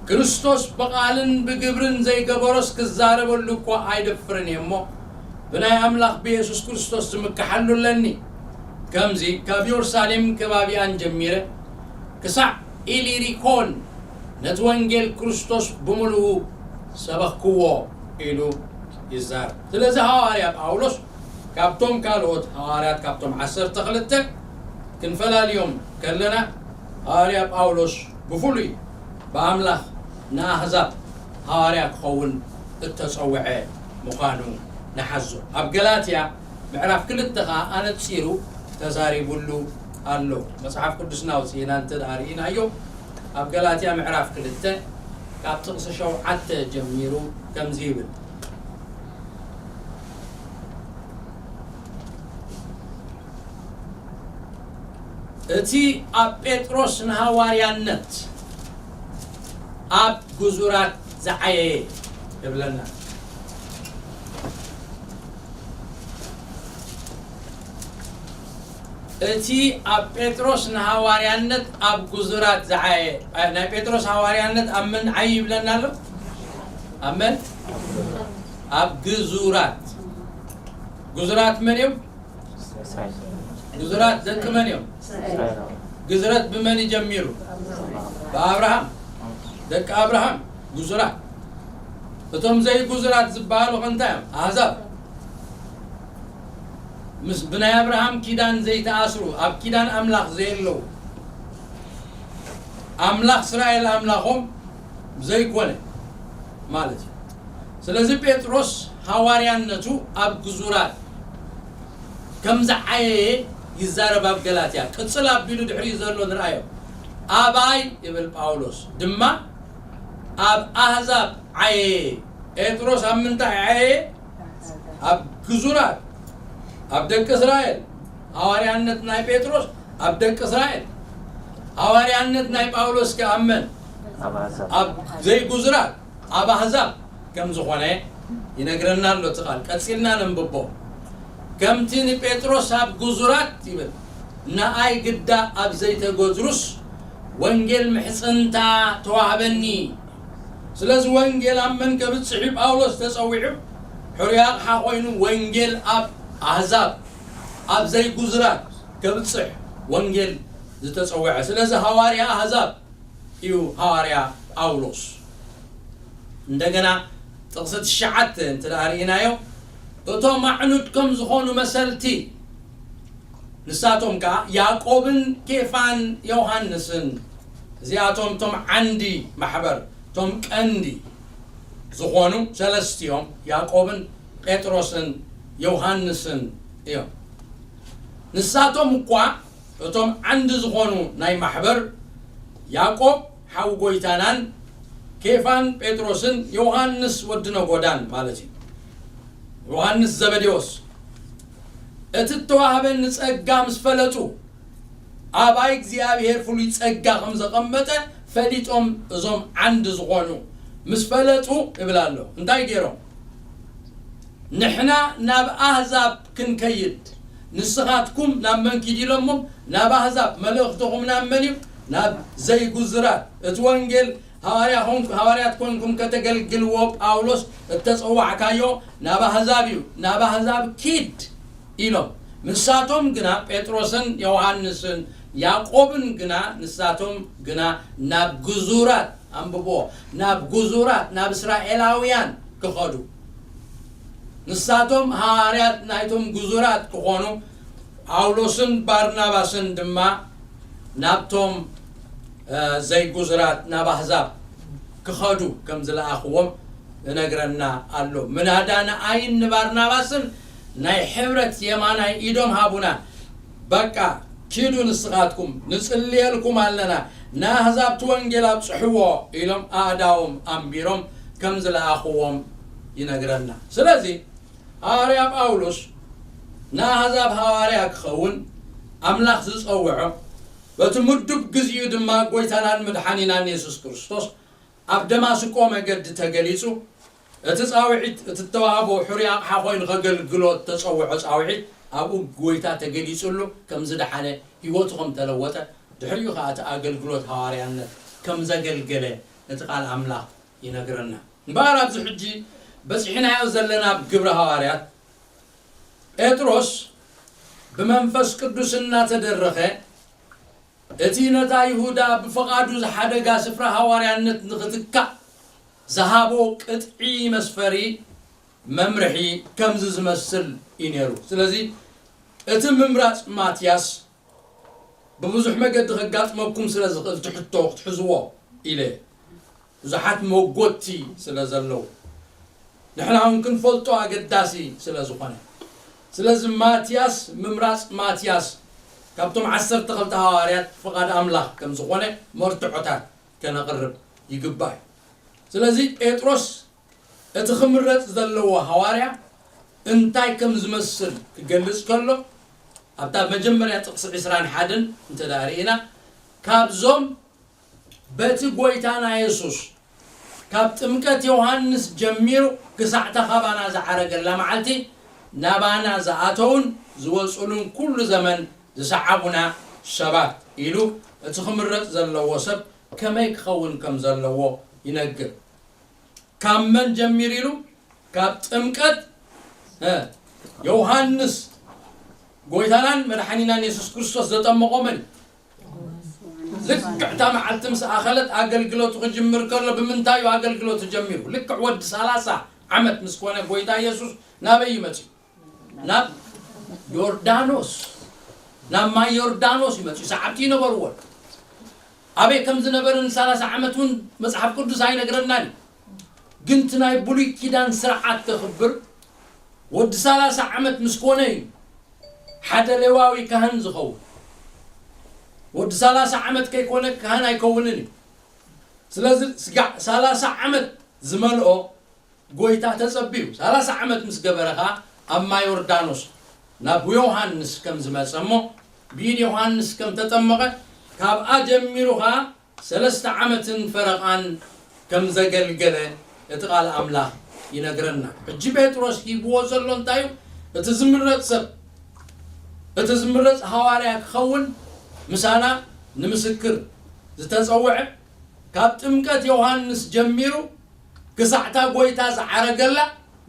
ክርስቶስ ብቓልን ብግብርን ዘይገበሮስ ክዛረበሉ እኳ ኣይደፍርን እየ እሞ፣ ብናይ ኣምላኽ ብየሱስ ክርስቶስ ዝምክሓሉ ኣለኒ። ከምዚ ካብ የሩሳሌም ከባቢኣን ጀሚረ ክሳዕ ኢሊሪኮን ነቲ ወንጌል ክርስቶስ ብምሉኡ ሰበኽክዎ ኢሉ ይዛረብ። ስለዚ ሃዋርያ ጳውሎስ ካብቶም ካልኦት ሃዋርያት፣ ካብቶም ዓሰርተ ክልተ ክንፈላልዮም ከለና፣ ሃዋርያ ጳውሎስ ብፍሉይ ብኣምላኽ ንኣህዛብ ሃዋርያ ክኸውን እተጸውዐ ምዃኑ ንሓዞ። ኣብ ገላትያ ምዕራፍ ክልተ ኸኣ ኣነጺሩ ተዛሪቡሉ ኣሎ። መጽሓፍ ቅዱስና ኣውጺእና እንተ ደኣ ርኢናዮ፣ ኣብ ገላትያ ምዕራፍ ክልተ ካብ ጥቕሲ ሸውዓተ ጀሚሩ ከምዚ ይብል። እቲ ኣብ ጴጥሮስ ንሃዋርያነት ኣብ ግዙራት ዝዓየየ ይብለና። እቲ ኣብ ጴጥሮስ ንሃዋርያነት ኣብ ግዙራት ዝዓየ፣ ናይ ጴጥሮስ ሃዋርያነት ኣብ መን ዓይ ይብለና ኣሎ? ኣብ መን? ኣብ ግዙራት። ግዙራት መን እዮም? ግዙራት ደቂ መን እዮም? ግዝረት ብመን ይጀሚሩ? ብኣብርሃም። ደቂ ኣብርሃም ግዙራት። እቶም ዘይግዙራት ዝበሃሉ ከ እንታይ እዮም? ኣህዛብ። ምስ ብናይ ኣብርሃም ኪዳን ዘይተኣስሩ፣ ኣብ ኪዳን ኣምላኽ ዘየለዉ፣ ኣምላኽ እስራኤል ኣምላኾም ዘይኮነ ማለት እዩ። ስለዚ ጴጥሮስ ሃዋርያነቱ ኣብ ግዙራት ከም ዝዓየየ ይዛረብ ኣብ ገላትያ። ቅጽል ኣቢሉ ድሕሪኡ ዘሎ ንርኣዮ። ኣባይ ይብል ጳውሎስ ድማ ኣብ ኣህዛብ ዓየየ። ጴጥሮስ ኣብ ምንታይ ዓየየ? ኣብ ግዙራት፣ ኣብ ደቂ እስራኤል። ሃዋርያነት ናይ ጴጥሮስ ኣብ ደቂ እስራኤል። ሃዋርያነት ናይ ጳውሎስ ከ ኣብ መን? ኣብ ኣህዛብ። ኣብ ዘይግዙራት፣ ኣብ ኣህዛብ ከም ዝኾነ ይነግረና ኣሎ እቲ ቃል። ቀጺልና ነንብቦ። ከምቲ ንጴጥሮስ ኣብ ግዙራት ይብል፣ ንኣይ ግዳ ኣብ ዘይተገዝሩስ ወንጌል ምሕጽንታ ተዋህበኒ። ስለዚ ወንጌል ኣብ መን ከብጽሕ እዩ ጳውሎስ ተጸዊዑ? ሕሩይ ኣቕሓ ኮይኑ ወንጌል ኣብ ኣህዛብ፣ ኣብ ዘይግዙራት ከብጽሕ ወንጌል ዝተጸውዐ። ስለዚ ሃዋርያ ኣህዛብ እዩ ሃዋርያ ጳውሎስ። እንደገና ጥቕሲ ትሽዓተ እንተ ደኣ ርኢናዮ፣ እቶም ኣዕኑድ ከም ዝኾኑ መሰልቲ፣ ንሳቶም ከኣ ያዕቆብን ኬፋን ዮሃንስን፣ እዚኣቶም እቶም ዓንዲ ማሕበር፣ እቶም ቀንዲ ዝኾኑ ሰለስቲኦም፣ ያዕቆብን ጴጥሮስን ዮሃንስን እዮም። ንሳቶም እኳ እቶም ዓንዲ ዝኾኑ ናይ ማሕበር፣ ያዕቆብ ሓው ጎይታናን፣ ኬፋን ጴጥሮስን፣ ዮሃንስ ወዲ ነጎዳን ማለት እዩ፣ ዮሃንስ ዘበዴዎስ፣ እቲ እተዋህበኒ ጸጋ ምስ ፈለጡ፣ ኣባይ እግዚኣብሔር ፍሉይ ጸጋ ከም ዘቐመጠ ፈሊጦም፣ እዞም ዓንዲ ዝኾኑ ምስ ፈለጡ ይብል ኣሎ። እንታይ ገይሮም? ንሕና ናብ ኣህዛብ ክንከይድ፣ ንስኻትኩም ናብ መን ኪዱ ኢሎሞም? ናብ ኣህዛብ። መልእኽትኹም ናብ መን እዩ? ናብ ዘይጉዙራት። እቲ ወንጌል ሃዋርያ ኾንኩ-፣ ሃዋርያት ኮንኩም ከተገልግልዎ ጳውሎስ እተጸዋዕካዮ ናብ ኣህዛብ እዩ። ናብ ኣህዛብ ኪድ ኢሎም። ንሳቶም ግና፣ ጴጥሮስን ዮሃንስን ያዕቆብን ግና፣ ንሳቶም ግና ናብ ግዙራት፣ ኣንብቦ፣ ናብ ግዙራት፣ ናብ እስራኤላውያን ክኸዱ። ንሳቶም ሃዋርያት ናይቶም ግዙራት ክኾኑ፣ ጳውሎስን ባርናባስን ድማ ናብቶም፣ እ፣ ዘይግዙራት፣ ናብ ኣህዛብ ክኸዱ ከም ዝለኣኽዎም ይነግረና ኣሎ። ምናዳ ንኣይን ንባርናባስን ናይ ሕብረት የማናይ ኢዶም ሃቡና። በቃ ኪዱ ንስኻትኩም፣ ንጽልየልኩም ኣለና፣ ንኣህዛብ እቲ ወንጌል ኣብጽሕዎ ኢሎም ኣእዳዎም ኣንቢሮም ከም ዝለኣኽዎም ይነግረና። ስለዚ ሃዋርያ ጳውሎስ ንኣህዛብ ሃዋርያ ክኸውን ኣምላኽ ዝጸውዖ፣ በቲ ምዱብ ግዜኡ ድማ ጎይታናን መድሓኒናን የሱስ ክርስቶስ ኣብ ደማስቆ መገዲ ተገሊጹ። እቲ ጻውዒት፣ እቲ እተዋህቦ ሕሩይ ኣቕሓ ኮይኑ ከገልግሎ እተጸውዖ ጻውዒት፣ ኣብኡ ጎይታ ተገሊጹሉ፣ ከም ዝደሓነ፣ ህይወቱ ከም ተለወጠ፣ ድሕሪኡ ኸኣ እቲ ኣገልግሎት ሃዋርያነት ከም ዘገልገለ እቲ ቃል ኣምላኽ ይነግረና። እምበኣር ኣብዚ ሕጂ በጺሕናዮ ዘለና ኣብ ግብሪ ሃዋርያት፣ ጴጥሮስ ብመንፈስ ቅዱስ እናተደረኸ፣ እቲ ነታ ይሁዳ ብፍቓዱ ዝሓደጋ ስፍራ ሃዋርያነት ንኽትካእ ዝሃቦ ቅጥዒ መስፈሪ፣ መምርሒ ከምዚ ዝመስል እዩ ነይሩ። ስለዚ እቲ ምምራጽ ማትያስ ብብዙሕ መገዲ ከጋጥመኩም ስለ ዝኽእል፣ እቲ ሕቶ ክትሕዝዎ ኢለ፣ ብዙሓት መጎትቲ ስለ ዘለዉ፣ ንሕና እውን ክንፈልጦ ኣገዳሲ ስለ ዝኾነ። ስለዚ ማትያስ፣ ምምራጽ ማትያስ ካብቶም ዓሰርተ ክልተ ሃዋርያት ፍቓድ ኣምላኽ ከም ዝኾነ መርትዖታት ከነቕርብ ይግባእ እዩ። ስለዚ ጴጥሮስ እቲ ክምረጽ ዘለዎ ሃዋርያ እንታይ ከም ዝመስል ክገልጽ ከሎ፣ ኣብታ መጀመርያ ጥቕሲ ዕስራን ሓደን እንተ ደኣ ርኢና፣ ካብዞም በቲ ጐይታና የሱስ ካብ ጥምቀት ዮሃንስ ጀሚሩ ክሳዕታ ካባና ዝዓረገላ መዓልቲ ናባና ዝኣተዉን ዝወጹሉን ኩሉ ዘመን ዝሰዓቡና ሰባት ኢሉ እቲ ክምረጽ ዘለዎ ሰብ ከመይ ክኸውን ከም ዘለዎ ይነግር። ካብ መን ጀሚሩ ኢሉ? ካብ ጥምቀት፣ እ፣ ዮሃንስ ጐይታናን መድሓኒናን የሱስ ክርስቶስ ዘጠመቖ መን እዩ? ልክዕ እታ መዓልቲ ምስ ኣኸለት ኣገልግሎቱ ክጅምር ከሎ ብምንታይ እዩ ኣገልግሎቱ ጀሚሩ? ልክዕ ወዲ ሰላሳ ዓመት ምስ ኮነ ጐይታ የሱስ ናበይ እዩ መጺኡ? ናብ ዮርዳኖስ፣ ናብ ማይ ዮርዳኖስ እዩ መጺኡ። ሰዓብቲ ይነበርዎ። ኣበይ ከም ዝነበረ ንሰላሳ ዓመት እውን መጽሓፍ ቅዱስ ኣይነግረናን እዩ። ግን እቲ ናይ ብሉይ ኪዳን ስርዓት ከኽብር ወዲ ሰላሳ ዓመት ምስ ኮነ እዩ ሓደ ሌዋዊ ካህን ዝኸውን። ወዲ ሰላሳ ዓመት ከይኮነ ካህን ኣይከውንን እዩ። ስለዚ ስጋዕ ሰላሳ ዓመት ዝመልኦ ጐይታ ተጸብዩ፣ ሰላሳ ዓመት ምስ ገበረ ኸኣ ኣብ ማይ ዮርዳኖስ ናብ ዮሃንስ ከም ዝመጸ እሞ፣ ብኢድ ዮሃንስ ከም ተጠመቐ፣ ካብኣ ጀሚሩ ኸኣ ሰለስተ ዓመትን ፈረቓን ከም ዘገልገለ እቲ ቃል ኣምላኽ ይነግረና። ሕጂ ጴጥሮስ ሂብዎ ዘሎ እንታይ እዩ? እቲ ዝምረጽ ሰብ፣ እቲ ዝምረጽ ሃዋርያ ክኸውን ምሳና ንምስክር ዝተጸውዐ፣ ካብ ጥምቀት ዮሃንስ ጀሚሩ ክሳዕታ ጐይታ ዝዓረገላ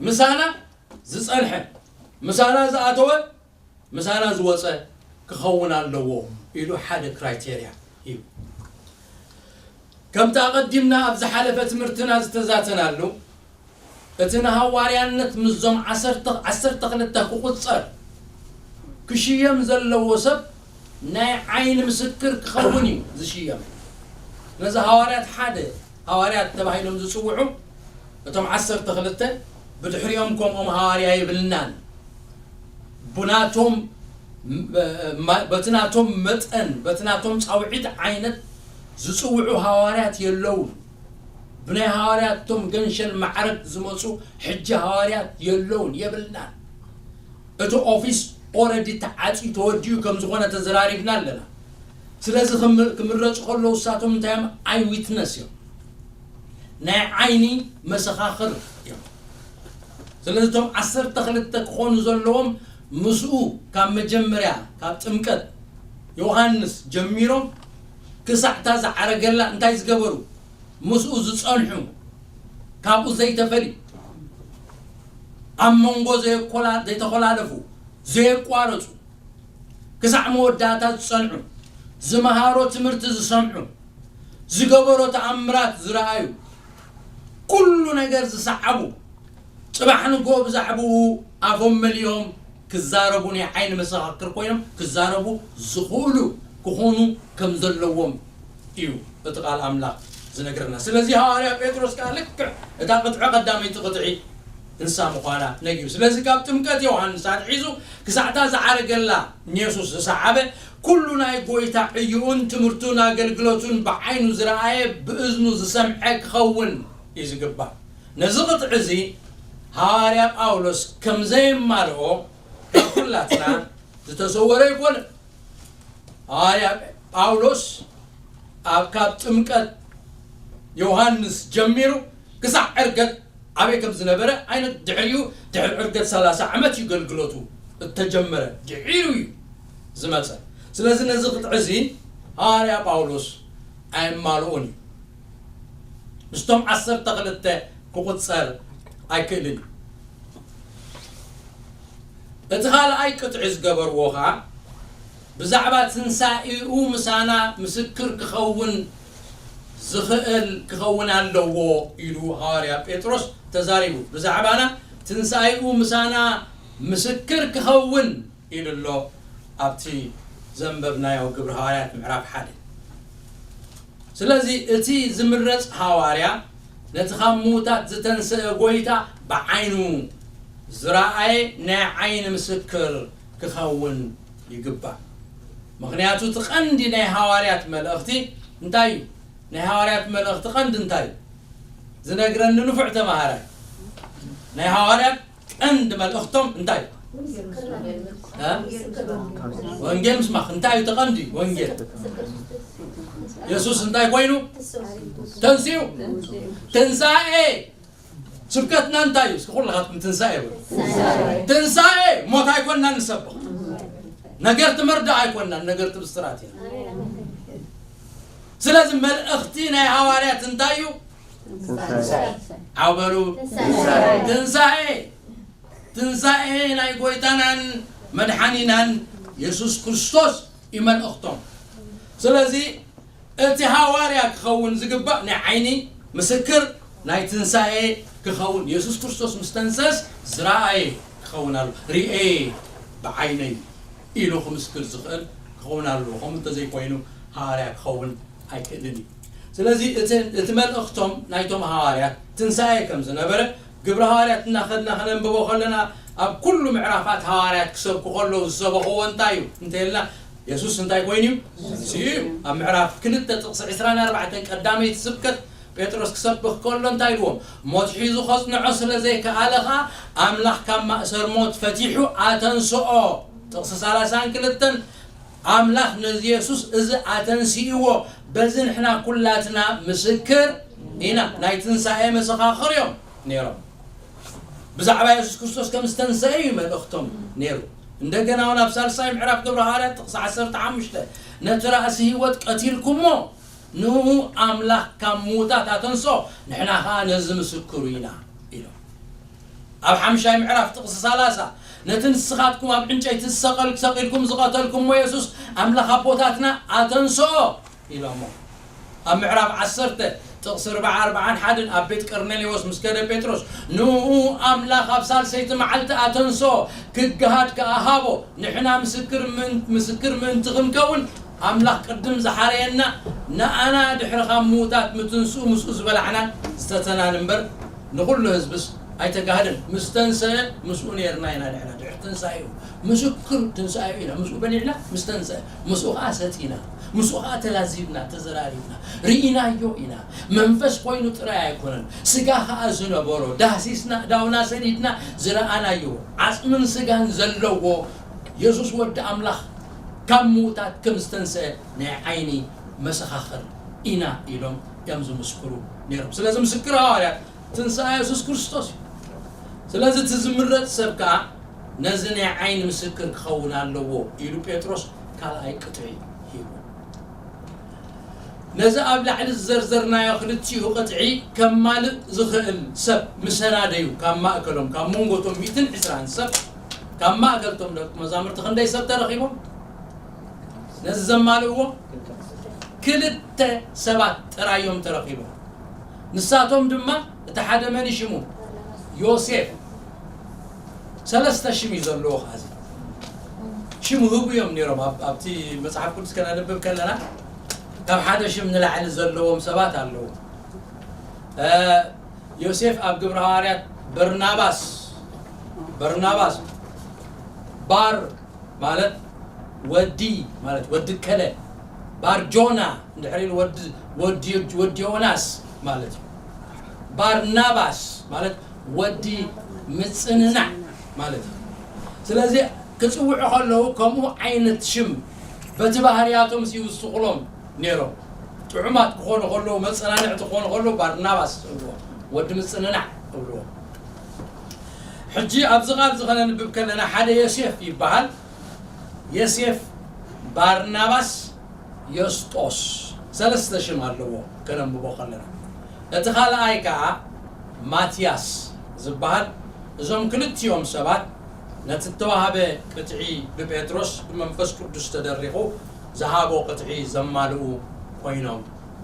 ምሳና ዝጸንሐ፣ ምሳና ዝኣተወ፣ ምሳና ዝወጸ ክኸውን ኣለዎ ኢሉ ሓደ ክራይቴርያ እዩ። ከምቲ ኣቐዲምና ኣብ ዝሓለፈ ትምህርትና ዝተዛተናሉ፣ እቲ ንሃዋርያነት ምስዞም ዓሰርተ፣ ዓሰርተ ክልተ ክቑጸር ክሽየም ዘለዎ ሰብ ናይ ዓይኒ ምስክር ክኸውን እዩ ዝሽየም። ነዚ ሃዋርያት ሓደ ሃዋርያት ተባሂሎም ዝጽውዑ እቶም ዓሰርተ ክልተ፣ ብድሕሪኦም ከምኦም ሃዋርያ የብልናን። ብናቶም፣ በቲ ናቶም መጠን፣ በቲ ናቶም ጻውዒት ዓይነት ዝጽውዑ ሃዋርያት የለውን። ብናይ ሃዋርያቶም ገንሸል ማዕረግ ዝመጹ ሕጂ ሃዋርያት የለውን፣ የብልናን። እቲ ኦፊስ ኦረዲ ተዓጽዩ ተወዲኡ ከም ዝኾነ ተዘራሪብና ኣለና። ስለዚ ክም-፣ ክምረጹ ከለዉ ንሳቶም እንታይ እዮም? ኣይ ዊትነስ እዮም፣ ናይ ዓይኒ መሰኻኽር እዮም። ስለዚ እቶም ዓሰርተ ክልተ ክኾኑ ዘለዎም ምስኡ ካብ መጀመርያ ካብ ጥምቀት ዮሃንስ ጀሚሮም ክሳዕ እታ ዝዓረገላ እንታይ ዝገበሩ? ምስኡ ዝጸንሑ፣ ካብኡ ዘይተፈልዩ፣ ኣብ መንጎ ዘየኮላ-፣ ዘይተኾላለፉ፣ ዘየቋረጹ፣ ክሳዕ መወዳእታ ዝጸንዑ፣ ዝመሃሮ ትምህርቲ ዝሰምዑ፣ ዝገበሮ ተኣምራት ዝረኣዩ፣ ኩሉ ነገር ዝሰዓቡ፣ ጽባሕ ንግሆ ብዛዕባኡ ኣፎም መሊኦም ክዛረቡ፣ ናይ ዓይኒ መሰኻክር ኮይኖም ክዛረቡ ዝኽእሉ ክኾኑ ከም ዘለዎም እዩ እቲ ቃል ኣምላኽ ዝነግረና። ስለዚ ሃዋርያ ጴጥሮስ ከኣ ልክዕ እታ ቅጥዒ፣ ቀዳመይቲ ቅጥዒ እንሳ ምዃና ነጊሩ። ስለዚ ካብ ጥምቀት ዮሃንስ ኣትሒዙ ክሳዕታ ዝዓረገላ ንየሱስ ዝሰዓበ፣ ኩሉ ናይ ጐይታ ዕዩኡን ትምህርቱን ኣገልግሎቱን ብዓይኑ ዝረኣየ፣ ብእዝኑ ዝሰምዐ ክኸውን እዩ ዝግባእ። ነዚ ቅጥዒ እዚ ሃዋርያ ጳውሎስ ከም ዘየማልኦ ካብ ኩላትና ዝተሰወረ ኣይኮነን። ሃዋርያ ጳውሎስ ኣብ፣ ካብ ጥምቀት ዮሃንስ ጀሚሩ ክሳዕ ዕርገት ኣበይ ከም ዝነበረ፣ ኣይነ-፣ ድሕሪኡ፣ ድሕሪ ዕርገት ሰላሳ ዓመት እዩ ኣገልግሎቱ እተጀመረ፣ ድሒሩ እዩ ዝመጸ። ስለዚ ነዚ ቅጥዒ እዚ ሃዋርያ ጳውሎስ ኣየማልኦን እዩ። ምስቶም ዓሰርተ ክልተ ክቑጸር ኣይክእልን እዩ። እቲ ካልኣይ ቅጥዒ ዝገበርዎ ኸኣ፣ ብዛዕባ ትንሳኤኡ ምሳና ምስክር ክኸውን ዝኽእል ክኸውን ኣለዎ ኢሉ ሃዋርያ ጴጥሮስ ተዛሪቡ። ብዛዕባና ትንሳኤኡ ምሳና ምስክር ክኸውን ኢሉ ኣሎ ኣብቲ ዘንበብናዮ ግብሪ ሃዋርያት ምዕራፍ ሓደ። ስለዚ እቲ ዝምረጽ ሃዋርያ ነቲ ካብ ምዉታት ዝተንስአ ጐይታ ብዓይኑ ዝረኣየ ናይ ዓይኒ ምስክር ክኸውን ይግባእ። ምኽንያቱ እቲ ቀንዲ ናይ ሃዋርያት መልእኽቲ እንታይ እዩ? ናይ ሃዋርያት መልእኽቲ ቀንዲ እንታይ እዩ? ዝነግረኒ ንፉዕ ተማሃራይ። ናይ ሃዋርያት ቀንዲ መልእኽቶም እንታይ እዩ? እ? ወንጌል ምስማኽ። እንታይ እዩ ተቐንዲ? ወንጌል። የሱስ እንታይ ኮይኑ? ተንሲኡ። ትንሳኤ። ስብከትና እንታይ እዩ? እስኪ ኩልኻትኩም ትንሳኤ በሉ። ትንሳኤ። ሞት ኣይኮንና ንሰብኽ። ነገርቲ መርዳእ ኣይኮንናን፣ ነገርቲ ብስራት ኢና። ስለዚ መልእኽቲ ናይ ሃዋርያት እንታይ እዩ? ትንሳኤ። ዓው በሉ። ትንሳኤ። ትንሳኤ። ትንሳኤ ናይ ጐይታናን መድሓኒናን የሱስ ክርስቶስ እዩ መልእኽቶም። ስለዚ እቲ ሃዋርያ ክኸውን ዝግባእ ናይ ዓይኒ ምስክር ናይ ትንሳኤ ክኸውን፣ የሱስ ክርስቶስ ምስ ተንሰስ ዝረኣየ ክኸውን ኣሎ። ርእየ ብዓይነይ ኢሉ ክምስክር ዝኽእል ክኸውን ኣለዎ። ከምኡ እንተዘይኮይኑ ሃዋርያ ክኸውን ኣይክእልን እዩ። ስለዚ እቲ፣ እቲ መልእኽቶም ናይቶም ሃዋርያት ትንሳኤ ከም ዝነበረ ግብሪ ሃዋርያት እናኸድና ከነንብቦ ከለና ኣብ ኩሉ ምዕራፋት ሃዋርያት ክሰብኩ ከለዉ ዝሰበኽዎ እንታይ እዩ እንተኢልና የሱስ እንታይ ኮይኑ እዩ? ተንሲኡ እዩ። ኣብ ምዕራፍ ክልተ ጥቕሲ ዕስራን ኣርባዕተን ቀዳመይቲ ስብከት ጴጥሮስ ክሰብኽ ከሎ እንታይ ኢልዎም? ሞት ሒዙ ከጽንዖ ስለ ዘይከኣለ ኸኣ ኣምላኽ ካብ ማእሰር ሞት ፈቲሑ ኣተንስኦ። ጥቕሲ ሰላሳን ክልተን ኣምላኽ ነዚ የሱስ እዚ ኣተንሲእዎ፣ በዚ ንሕና ኩላትና ምስክር ኢና። ናይ ትንሳኤ መሰኻኽር እዮም ነይሮም። ብዛዕባ የሱስ ክርስቶስ ከም ዝተንሰአ እዩ መልእኽቶም ነይሩ። እንደገና እውን ኣብ ሳልሳይ ምዕራፍ ግብረ ሃዋርያት ጥቕሲ ዓሰርተ ሓሙሽተ ነቲ ራእሲ ህይወት ቀቲልኩሞ፣ ንኡ ኣምላኽ ካብ ምዉታት ኣተንስኦ፣ ንሕና ኸኣ ነዚ ምስክሩ ኢና ኢሎም። ኣብ ሓምሻይ ምዕራፍ ጥቕሲ ሰላሳ ነቲ ንስኻትኩም ኣብ ዕንጨይቲ ዝሰቐል-፣ ሰቒልኩም ዝቐተልኩሞ የሱስ ኣምላኽ ኣቦታትና ኣተንስኦ ኢሎሞ። ኣብ ምዕራፍ ዓሰርተ ጥቕሲ ኣርባዓ ኣርባዓን ሓደን ኣብ ቤት ቀርኔሌዎስ ምስ ከደ ጴጥሮስ ንኡ ኣምላኽ ኣብ ሳልሰይቲ መዓልቲ ኣተንስኦ ክገሃድ ከኣ ሃቦ። ንሕና ምስክር ምን-፣ ምስክር ምእንቲ ክንከውን ኣምላኽ ቅድም ዝሓረየና ንኣና ድሕሪ ካብ ምዉታት ምትንስኡ ምስኡ ዝበላዕናን ዝተተናን እምበር ንኹሉ ህዝብስ ኣይተጋህደን። ምስ ተንሰአ ምስኡ ነይርና ኢና ንሕና ድሕሪ ትንሳኤኡ። ምስክር ትንሳኤኡ ኢና። ምስኡ በሊዕና ምስ ተንሰአ ምስኡ ኸዓ ሰቲና። ምስኡ ኸዓ ተላዚብና፣ ተዘራሪብና። ርኢናዮ ኢና። መንፈስ ኮይኑ ጥራይ ኣይኮነን። ስጋ ኸዓ ዝነበሮ ዳህሲስና፣ ዳውና ሰዲድና ዝረኣናዮ። ዓጽምን ስጋን ዘለዎ የሱስ ወዲ ኣምላኽ ካብ ምዉታት ከም ዝተንስአ ናይ ዓይኒ መሰኻኽር ኢና ኢሎም እዮም ዝምስክሩ ነይሮም። ስለዚ ምስክር ሃዋርያት ትንሳኤ የሱስ ክርስቶስ እዩ። ስለዚ እቲ ዝምረጽ ሰብ ከኣ ነዚ ናይ ዓይኒ ምስክር ክኸውን ኣለዎ ኢሉ ጴጥሮስ ካልኣይ ቅጥዒ ሂቡ። ነዚ ኣብ ላዕሊ ዝዘርዘርናዮ ክልቲኡ ቅጥዒ ከማልእ ዝኽእል ሰብ ምሰናደዩ ካብ ማእከሎም፣ ካብ መንጎ እቶም ሚእትን ዕስራን ሰብ፣ ካብ ማእከል እቶም ደቂ መዛሙርቲ ክንደይ ሰብ ተረኺቦም? ነዚ ዘማልእዎ ክልተ ሰባት ጥራይ እዮም ተረኺቦም። ንሳቶም ድማ እቲ ሓደ መን እዩ ሽሙ? ዮሴፍ። ሰለስተ ሽም እዩ ዘለዎ። ኸዚ ሽም ህቡ እዮም ነይሮም። ኣብ-፣ ኣብቲ መጽሓፍ ቅዱስ ከነንብብ ከለና ካብ ሓደ ሽም ንላዕሊ ዘለዎም ሰባት ኣለዉ። እ፣ ዮሴፍ ኣብ ግብረ ሃዋርያት በርናባስ፣ በርናባስ ባር ማለት ወዲ፣ ማለት ወዲ ከለ፣ ባር ጆና፣ እንድሕር ኢሉ ወዲ፣ ወዲ፣ ወዲ ዮናስ ማለት እዩ። ባርናባስ ማለት ወዲ ምጽንናዕ ማለት እዩ። ስለዚ ክጽውዑ ከለዉ ከምኡ ዓይነት ሽም በቲ ባህርያቶም ይውስኹሎም ነይሮም። ጥዑማት ክኾኑ ከለዉ፣ መጸናንዕቲ ክኾኑ ከለዉ ባርናባስ እብልዎ፣ ወዲ ምጽንናዕ እብልዎ። ሕጂ ኣብዚ ቃል እዚ ከነንብብ ከለና ሓደ ዮሴፍ ይበሃል። ዮሴፍ፣ ባርናባስ፣ ዮስጦስ፣ ሰለስተ ሽም ኣለዎ ከነንብቦ ከለና። እቲ ካልኣይ ከኣ ማትያስ ዝበሃል። እዞም ክልቲኦም ሰባት ነቲ እተዋህበ ቅጥዒ ብጴጥሮስ ብመንፈስ ቅዱስ ተደሪኹ ዝሃቦ ቅጥዒ ዘማልኡ ኮይኖም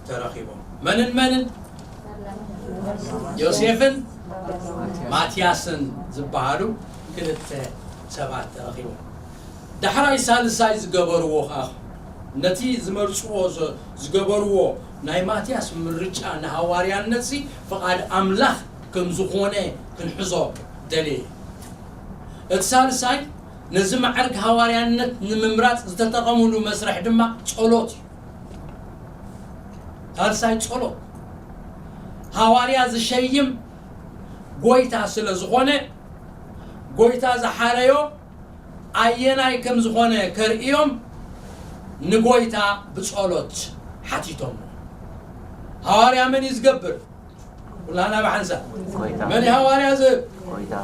ተረኺቦም። መንን መንን? ዮሴፍን ማትያስን ዝበሃሉ ክልተ ሰባት ተረኺቦም። ዳሕራይ ሳልሳይ ዝገበርዎ ኸዓ፣ ነቲ ዝመርጽዎ ዘ- ዝገበርዎ ናይ ማትያስ ምርጫ ንሃዋርያነትሲ ፍቓድ ኣምላኽ ከም ዝኾነ ክንሕዞ ደልየ። እቲ ሳልሳይ ነዚ ማዕርግ ሃዋርያነት ንምምራጽ ዝተጠቐምሉ መስርሕ ድማ ጸሎት እዩ። ሳልሳይ ጸሎት። ሃዋርያ ዝሸይም ጎይታ ስለ ዝኾነ፣ ጎይታ ዝሓረዮ ኣየናይ ከም ዝኾነ ከርእዮም ንጎይታ ብጸሎት ሓቲቶም። ሃዋርያ መን እዩ ዝገብር? ኩላና ብሓንሳብ። ጎይታ። መን እዩ ሃዋርያ ዝህብ? ጎይታ።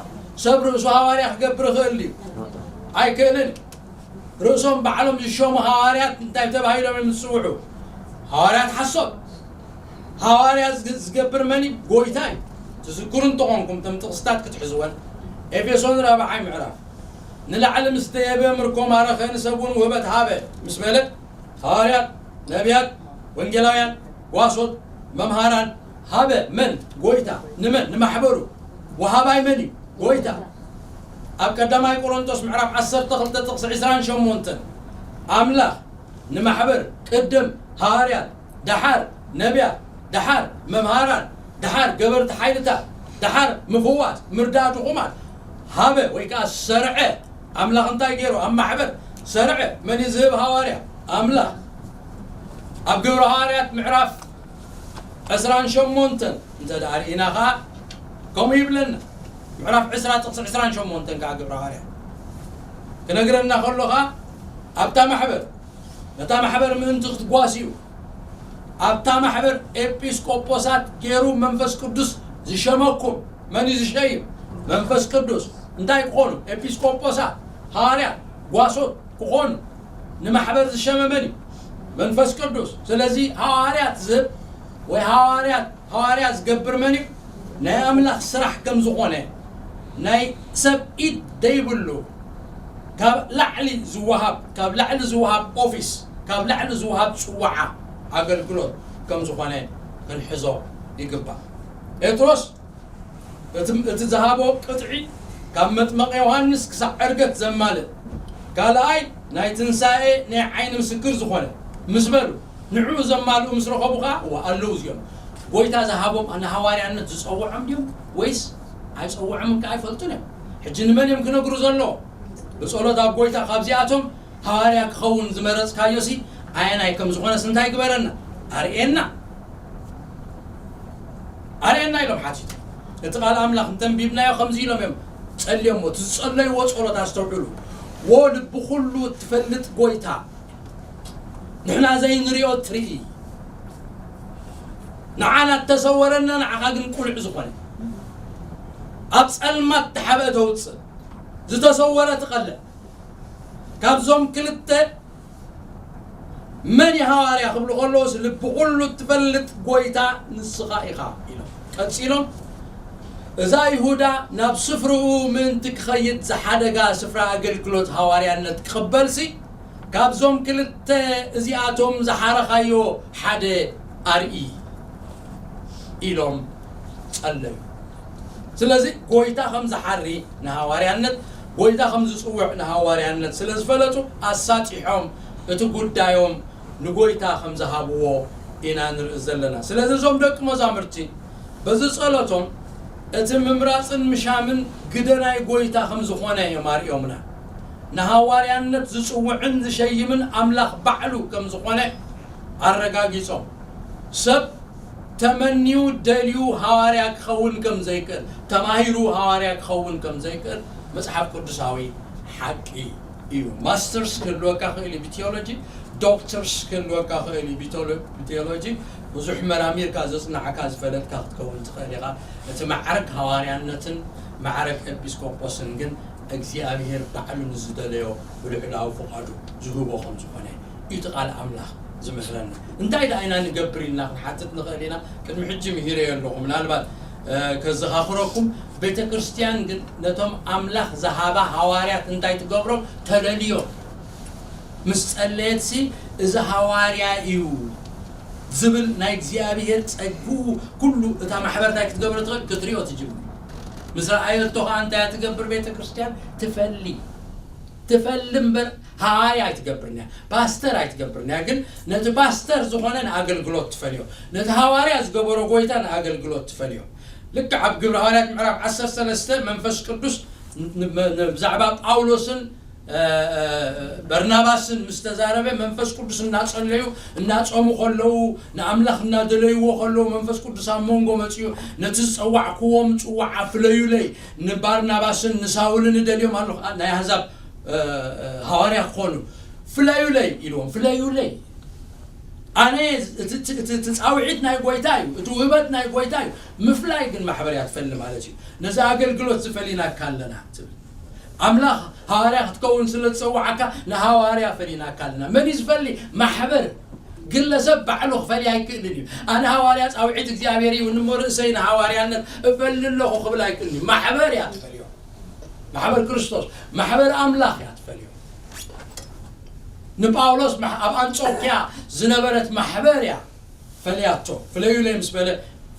ሰብ ርእሱ ሃዋርያ ክገብር ይኽእል እዩ? ኣይክእልን። ርእሶም ባዕሎም ዝሸሙ ሃዋርያት እንታይ ተባሂሎም እዮም ዝጽውዑ? ሃዋርያት ሓሶት። ሃዋርያ ዝግ- ዝገብር መን እዩ? ጎይታ እዩ። ትዝክሩ እንተኾንኩም፣ እቶም ጥቕስታት ክትሕዝወን፣ ኤፌሶን ራብዓይ ምዕራፍ፣ ንላዕሊ ምስ ደየበ ምርኮ ማረኸ፣ ንሰብ እውን ውህበት ሃበ ምስ በለ፣ ሃዋርያት፣ ነቢያት፣ ወንጌላውያን፣ ጓሶት፣ መምሃራን፣ ሃበ፣ መን? ጎይታ። ንመን? ንማሕበሩ። ወሃባይ መን እዩ? ጎይታ። ኣብ ቀዳማይ ቆሮንቶስ ምዕራፍ ዓሰርተ ክልተ ጥቕሲ ዕስራን ሸሞንተን፣ ኣምላኽ ንማሕበር ቅድም ሃዋርያት፣ ደሓር ነቢያት፣ ደሓር መምሃራን፣ ደሓር ገበርቲ ሓይልታት፣ ደሓር ምፍዋስ፣ ምርዳእ ድኹማት ሃበ ወይ ከዓ ሰርዐ። ኣምላኽ እንታይ ገይሩ? ኣብ ማሕበር ሰርዐ። መን እዩ ዝህብ? ሃዋርያ። ኣምላኽ። ኣብ ግብረ ሃዋርያት ምዕራፍ ዕስራን ሸሞንተን እንተ ደኣ ርኢና ኸዓ ከምኡ ይብለና። ምዕራፍ ዕስራ ጥቕሲ ዕስራን ሸሞንተን ከዓ ግብረ ሃዋርያት ክነግረና ከሎ ኸዓ ኣብታ ማሕበር፣ ነታ ማሕበር ምእንቲ ክትጓስዩ ኣብታ ማሕበር ኤጲስቆጶሳት ገይሩ መንፈስ ቅዱስ ዝሸመኩም። መን እዩ ዝሸይም? መንፈስ ቅዱስ። እንታይ ክኾኑ? ኤጲስቆጶሳት፣ ሃዋርያት፣ ጓሶት ክኾኑ። ንማሕበር ዝሸመ መን እዩ? መንፈስ ቅዱስ። ስለዚ ሃዋርያት ዝህብ ወይ ሃዋርያት፣ ሃዋርያ ዝገብር መን እዩ? ናይ ኣምላኽ ስራሕ ከም ዝኾነ፣ ናይ ሰብ ኢድ ደይብሉ፣ ካብ ላዕሊ ዝወሃብ፣ ካብ ላዕሊ ዝወሃብ ኦፊስ፣ ካብ ላዕሊ ዝወሃብ ጽዋዓ ኣገልግሎት ከም ዝኾነ ክንሕዞ ይግባእ። ጴጥሮስ እቲ፣ እቲ ዝሃቦ ቅጥዒ ካብ መጥመቐ ዮሃንስ ክሳዕ ዕርገት ዘማልእ፣ ካልኣይ ናይ ትንሳኤ ናይ ዓይኒ ምስክር ዝኾነ ምስ በሉ፣ ንዕኡ ዘማልኡ ምስ ረኸቡ ኸዓ፣ እዋ፣ ኣለዉ እዚኦም። ጎይታ ዝሃቦም ንሃዋርያነት ዝጸውዖም ድዮም ወይስ ኣይጸውዖምን ከኣ ኣይፈልጡን እዮም። ሕጂ ንመን እዮም ክነግሩ ዘለዎም? ብጸሎት ኣብ ጎይታ ካብዚኣቶም ሃዋርያ ክኸውን ዝመረጽካዮሲ ኣየናይ ከም ዝኾነስ እንታይ ግበረና? ኣርእየና። ኣርእየና ኢሎም ሓቲቱ። እቲ ቃል ኣምላኽ እንተንቢብናዮ ከምዚ ኢሎም እዮም ጸልዮሞ። እቲ ዝጸለይዎ ጸሎት ኣስተውዕሉ። "ዎ ልቢ ኩሉ እትፈልጥ ጎይታ፣ ንሕና ዘይንሪኦ እትርኢ፣ ንዓና እተሰወረና ንዓኻ ግን ቁሉዕ ዝኾነ፣ ኣብ ጸልማት ተሓብአ ተውጽእ፣ ዝተሰወረ ትቐልዕ፣ ካብዞም ክልተ መን እዩ ሃዋርያ?" ክብሉ ከለዎስ፣ "ልቢ ኩሉ እትፈልጥ ጎይታ ንስኻ ኢኻ" ኢሎም። ቀጺሎም፣ "እዛ ይሁዳ ናብ ስፍርኡ ምእንቲ ክኸይድ ዝሓደጋ ስፍራ ኣገልግሎት ሃዋርያነት ክቕበልሲ፣ ካብዞም ክልተ እዚኣቶም ዝሓረኻዮ ሓደ ኣርኢ" ኢሎም ጸለዩ። ስለዚ ጎይታ ከም ዝሓሪ ንሃዋርያነት፣ ጎይታ ከም ዝጽውዕ ንሃዋርያነት ስለ ዝፈለጡ፣ ኣሳጢሖም እቲ ጉዳዮም ንጎይታ ከም ዝሃብዎ ኢና ንርኢ ዘለና። ስለዚ እዞም ደቂ መዛሙርቲ በዚ ጸሎቶም እቲ ምምራጽን ምሻምን ግደ ናይ ጎይታ ከም ዝኾነ እዮም ኣርእዮምና። ንሃዋርያነት ዝጽውዕን ዝሸይምን ኣምላኽ ባዕሉ ከም ዝኾነ ኣረጋጊጾም። ሰብ ተመንዩ ደልዩ ሃዋርያ ክኸውን ከም ዘይክእል፣ ተማሂሩ ሃዋርያ ክኸውን ከም ዘይክእል መጽሓፍ ቅዱሳዊ ሓቂ እዩ። ማስተርስ ክህልወካ ክእል እዩ ብቴዎሎጂ፣ ዶክተርስ ክህልወካ ክእል እዩ ብቴዎሎ-፣ ብቴዎሎጂ። ብዙሕ መራሚርካ ዘጽናዕካ ዝፈለጥካ ክትከውን ትኽእል ኢኻ። እቲ ማዕረግ ሃዋርያነትን ማዕረግ ኤጲስቆጶስን ግን እግዚኣብሔር ባዕሉ ንዝደለዮ ብልዑላዊ ፍቓዱ ዝህቦ ከም ዝኾነ እዩ እቲ ቃል ኣምላኽ ዝምህረና። እንታይ ደኣ ኢና ንገብር ኢልና ክንሓትት ንኽእል ኢና። ቅድሚ ሕጂ ምሂረዮ ኣለኹ። ምናልባት፣ እ፣ ከዘኻኽረኩም፣ ቤተ ክርስቲያን ግን ነቶም ኣምላኽ ዝሃባ ሃዋርያት እንታይ ትገብሮም? ተለልዮም። ምስ ጸለየትሲ፣ "እዚ ሃዋርያ እዩ" ዝብል ናይ እግዚኣብሔር ጸግኡ ኩሉ እታ ማሕበር እንታይ ክትገብሮ ትኽእል? ክትሪኦ ትጅምር። ምስ ረኣየቶ ኸዓ እንታይ እያ ትገብር? ቤተ ክርስቲያን ትፈሊ። ትፈሊ እምበር ሃዋርያ ኣይትገብርንያ፣ ፓስተር ኣይትገብርንያ። ግን ነቲ ፓስተር ዝኾነ ንኣገልግሎት ትፈልዮ፣ ነቲ ሃዋርያ ዝገበሮ ጎይታ ንኣገልግሎት ትፈልዮ። ልክዕ ኣብ ግብረ ሃዋርያት ምዕራፍ ዓሰርተ ሰለስተ መንፈስ ቅዱስ ን- ን- ን- ብዛዕባ ጳውሎስን በርናባስን ምስ ተዛረበ መንፈስ ቅዱስ እናጸለዩ እናጾሙ ከለዉ ንኣምላኽ እናደለይዎ ከለዉ መንፈስ ቅዱስ ኣብ መንጎ መጺኡ ነቲ ዝጸዋዕክዎም ጽዋዓ ፍለዩለይ ንባርናባስን ንሳውልን እደልዮም ኣለኹ። ናይ ኣህዛብ ሃዋርያ ክኾኑ ፍለዩለይ ኢልዎም። ፍለዩለይ ኣነ እቲ ጻውዒት ናይ ጎይታ እዩ፣ እቲ ውህበት ናይ ጎይታ እዩ። ምፍላይ ግን ማሕበር እያ ትፈሊ ማለት እዩ። ነዚ ኣገልግሎት ዝፈሊናካ ኣለና ትብል። ኣምላኽ ሃዋርያ ክትከውን ስለ ዝጸዋዓካ ንሃዋርያ ፈሊናካ ኣለና። መን እዩ ዝፈሊ? ማሕበር። ግለሰብ ባዕሉ ክፈሊ ኣይክእልን እዩ። ኣነ ሃዋርያ ጻውዒት እግዚኣብሔር እዩ እሞ ርእሰይ ንሃዋርያነት እፈሊ ኣለኹ ክብል ኣይክእልን እዩ። ማሕበር እያ ትፈልዮ። ማሕበር ክርስቶስ፣ ማሕበር ኣምላኽ እያ ትፈልዮ። ንጳውሎስ ማሕ- ኣብ ኣንጾኪያ ዝነበረት ማሕበር እያ ፈልያቶ። ፍለዩለይ ምስ በለ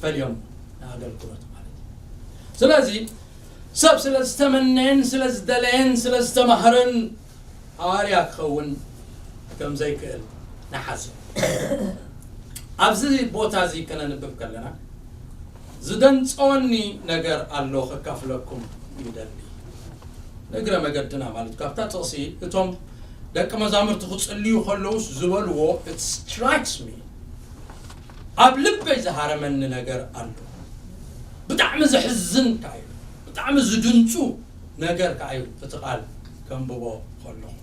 ፈልዮም ንኣገልግሎት ማለት እዩ። ስለዚ ሰብ ስለ ዝተመነየን ስለ ዝደለየን ስለ ዝተማህረን ሃዋርያ ክኸውን ከም ዘይክእል ንሓስብ። ኣብዚ ቦታ እዚ ከነንብብ ከለና ዝደንጸወኒ ነገር ኣሎ ከካፍለኩም ይደሊ። ንእግረ መገድና ማለት ካብታ ጥቕሲ እቶም ደቂ መዛሙርቲ ክጽልዩ ከለውስ ዝበልዎ it strikes me። ኣብ ልበይ ዝሃረመኒ ነገር ኣሎ። ብጣዕሚ ዘሕዝን ከኣ እዩ። ብጣዕሚ ዝድንጹ ነገር ከኣ እዩ እቲ ቃል ከንብቦ ከለኹ።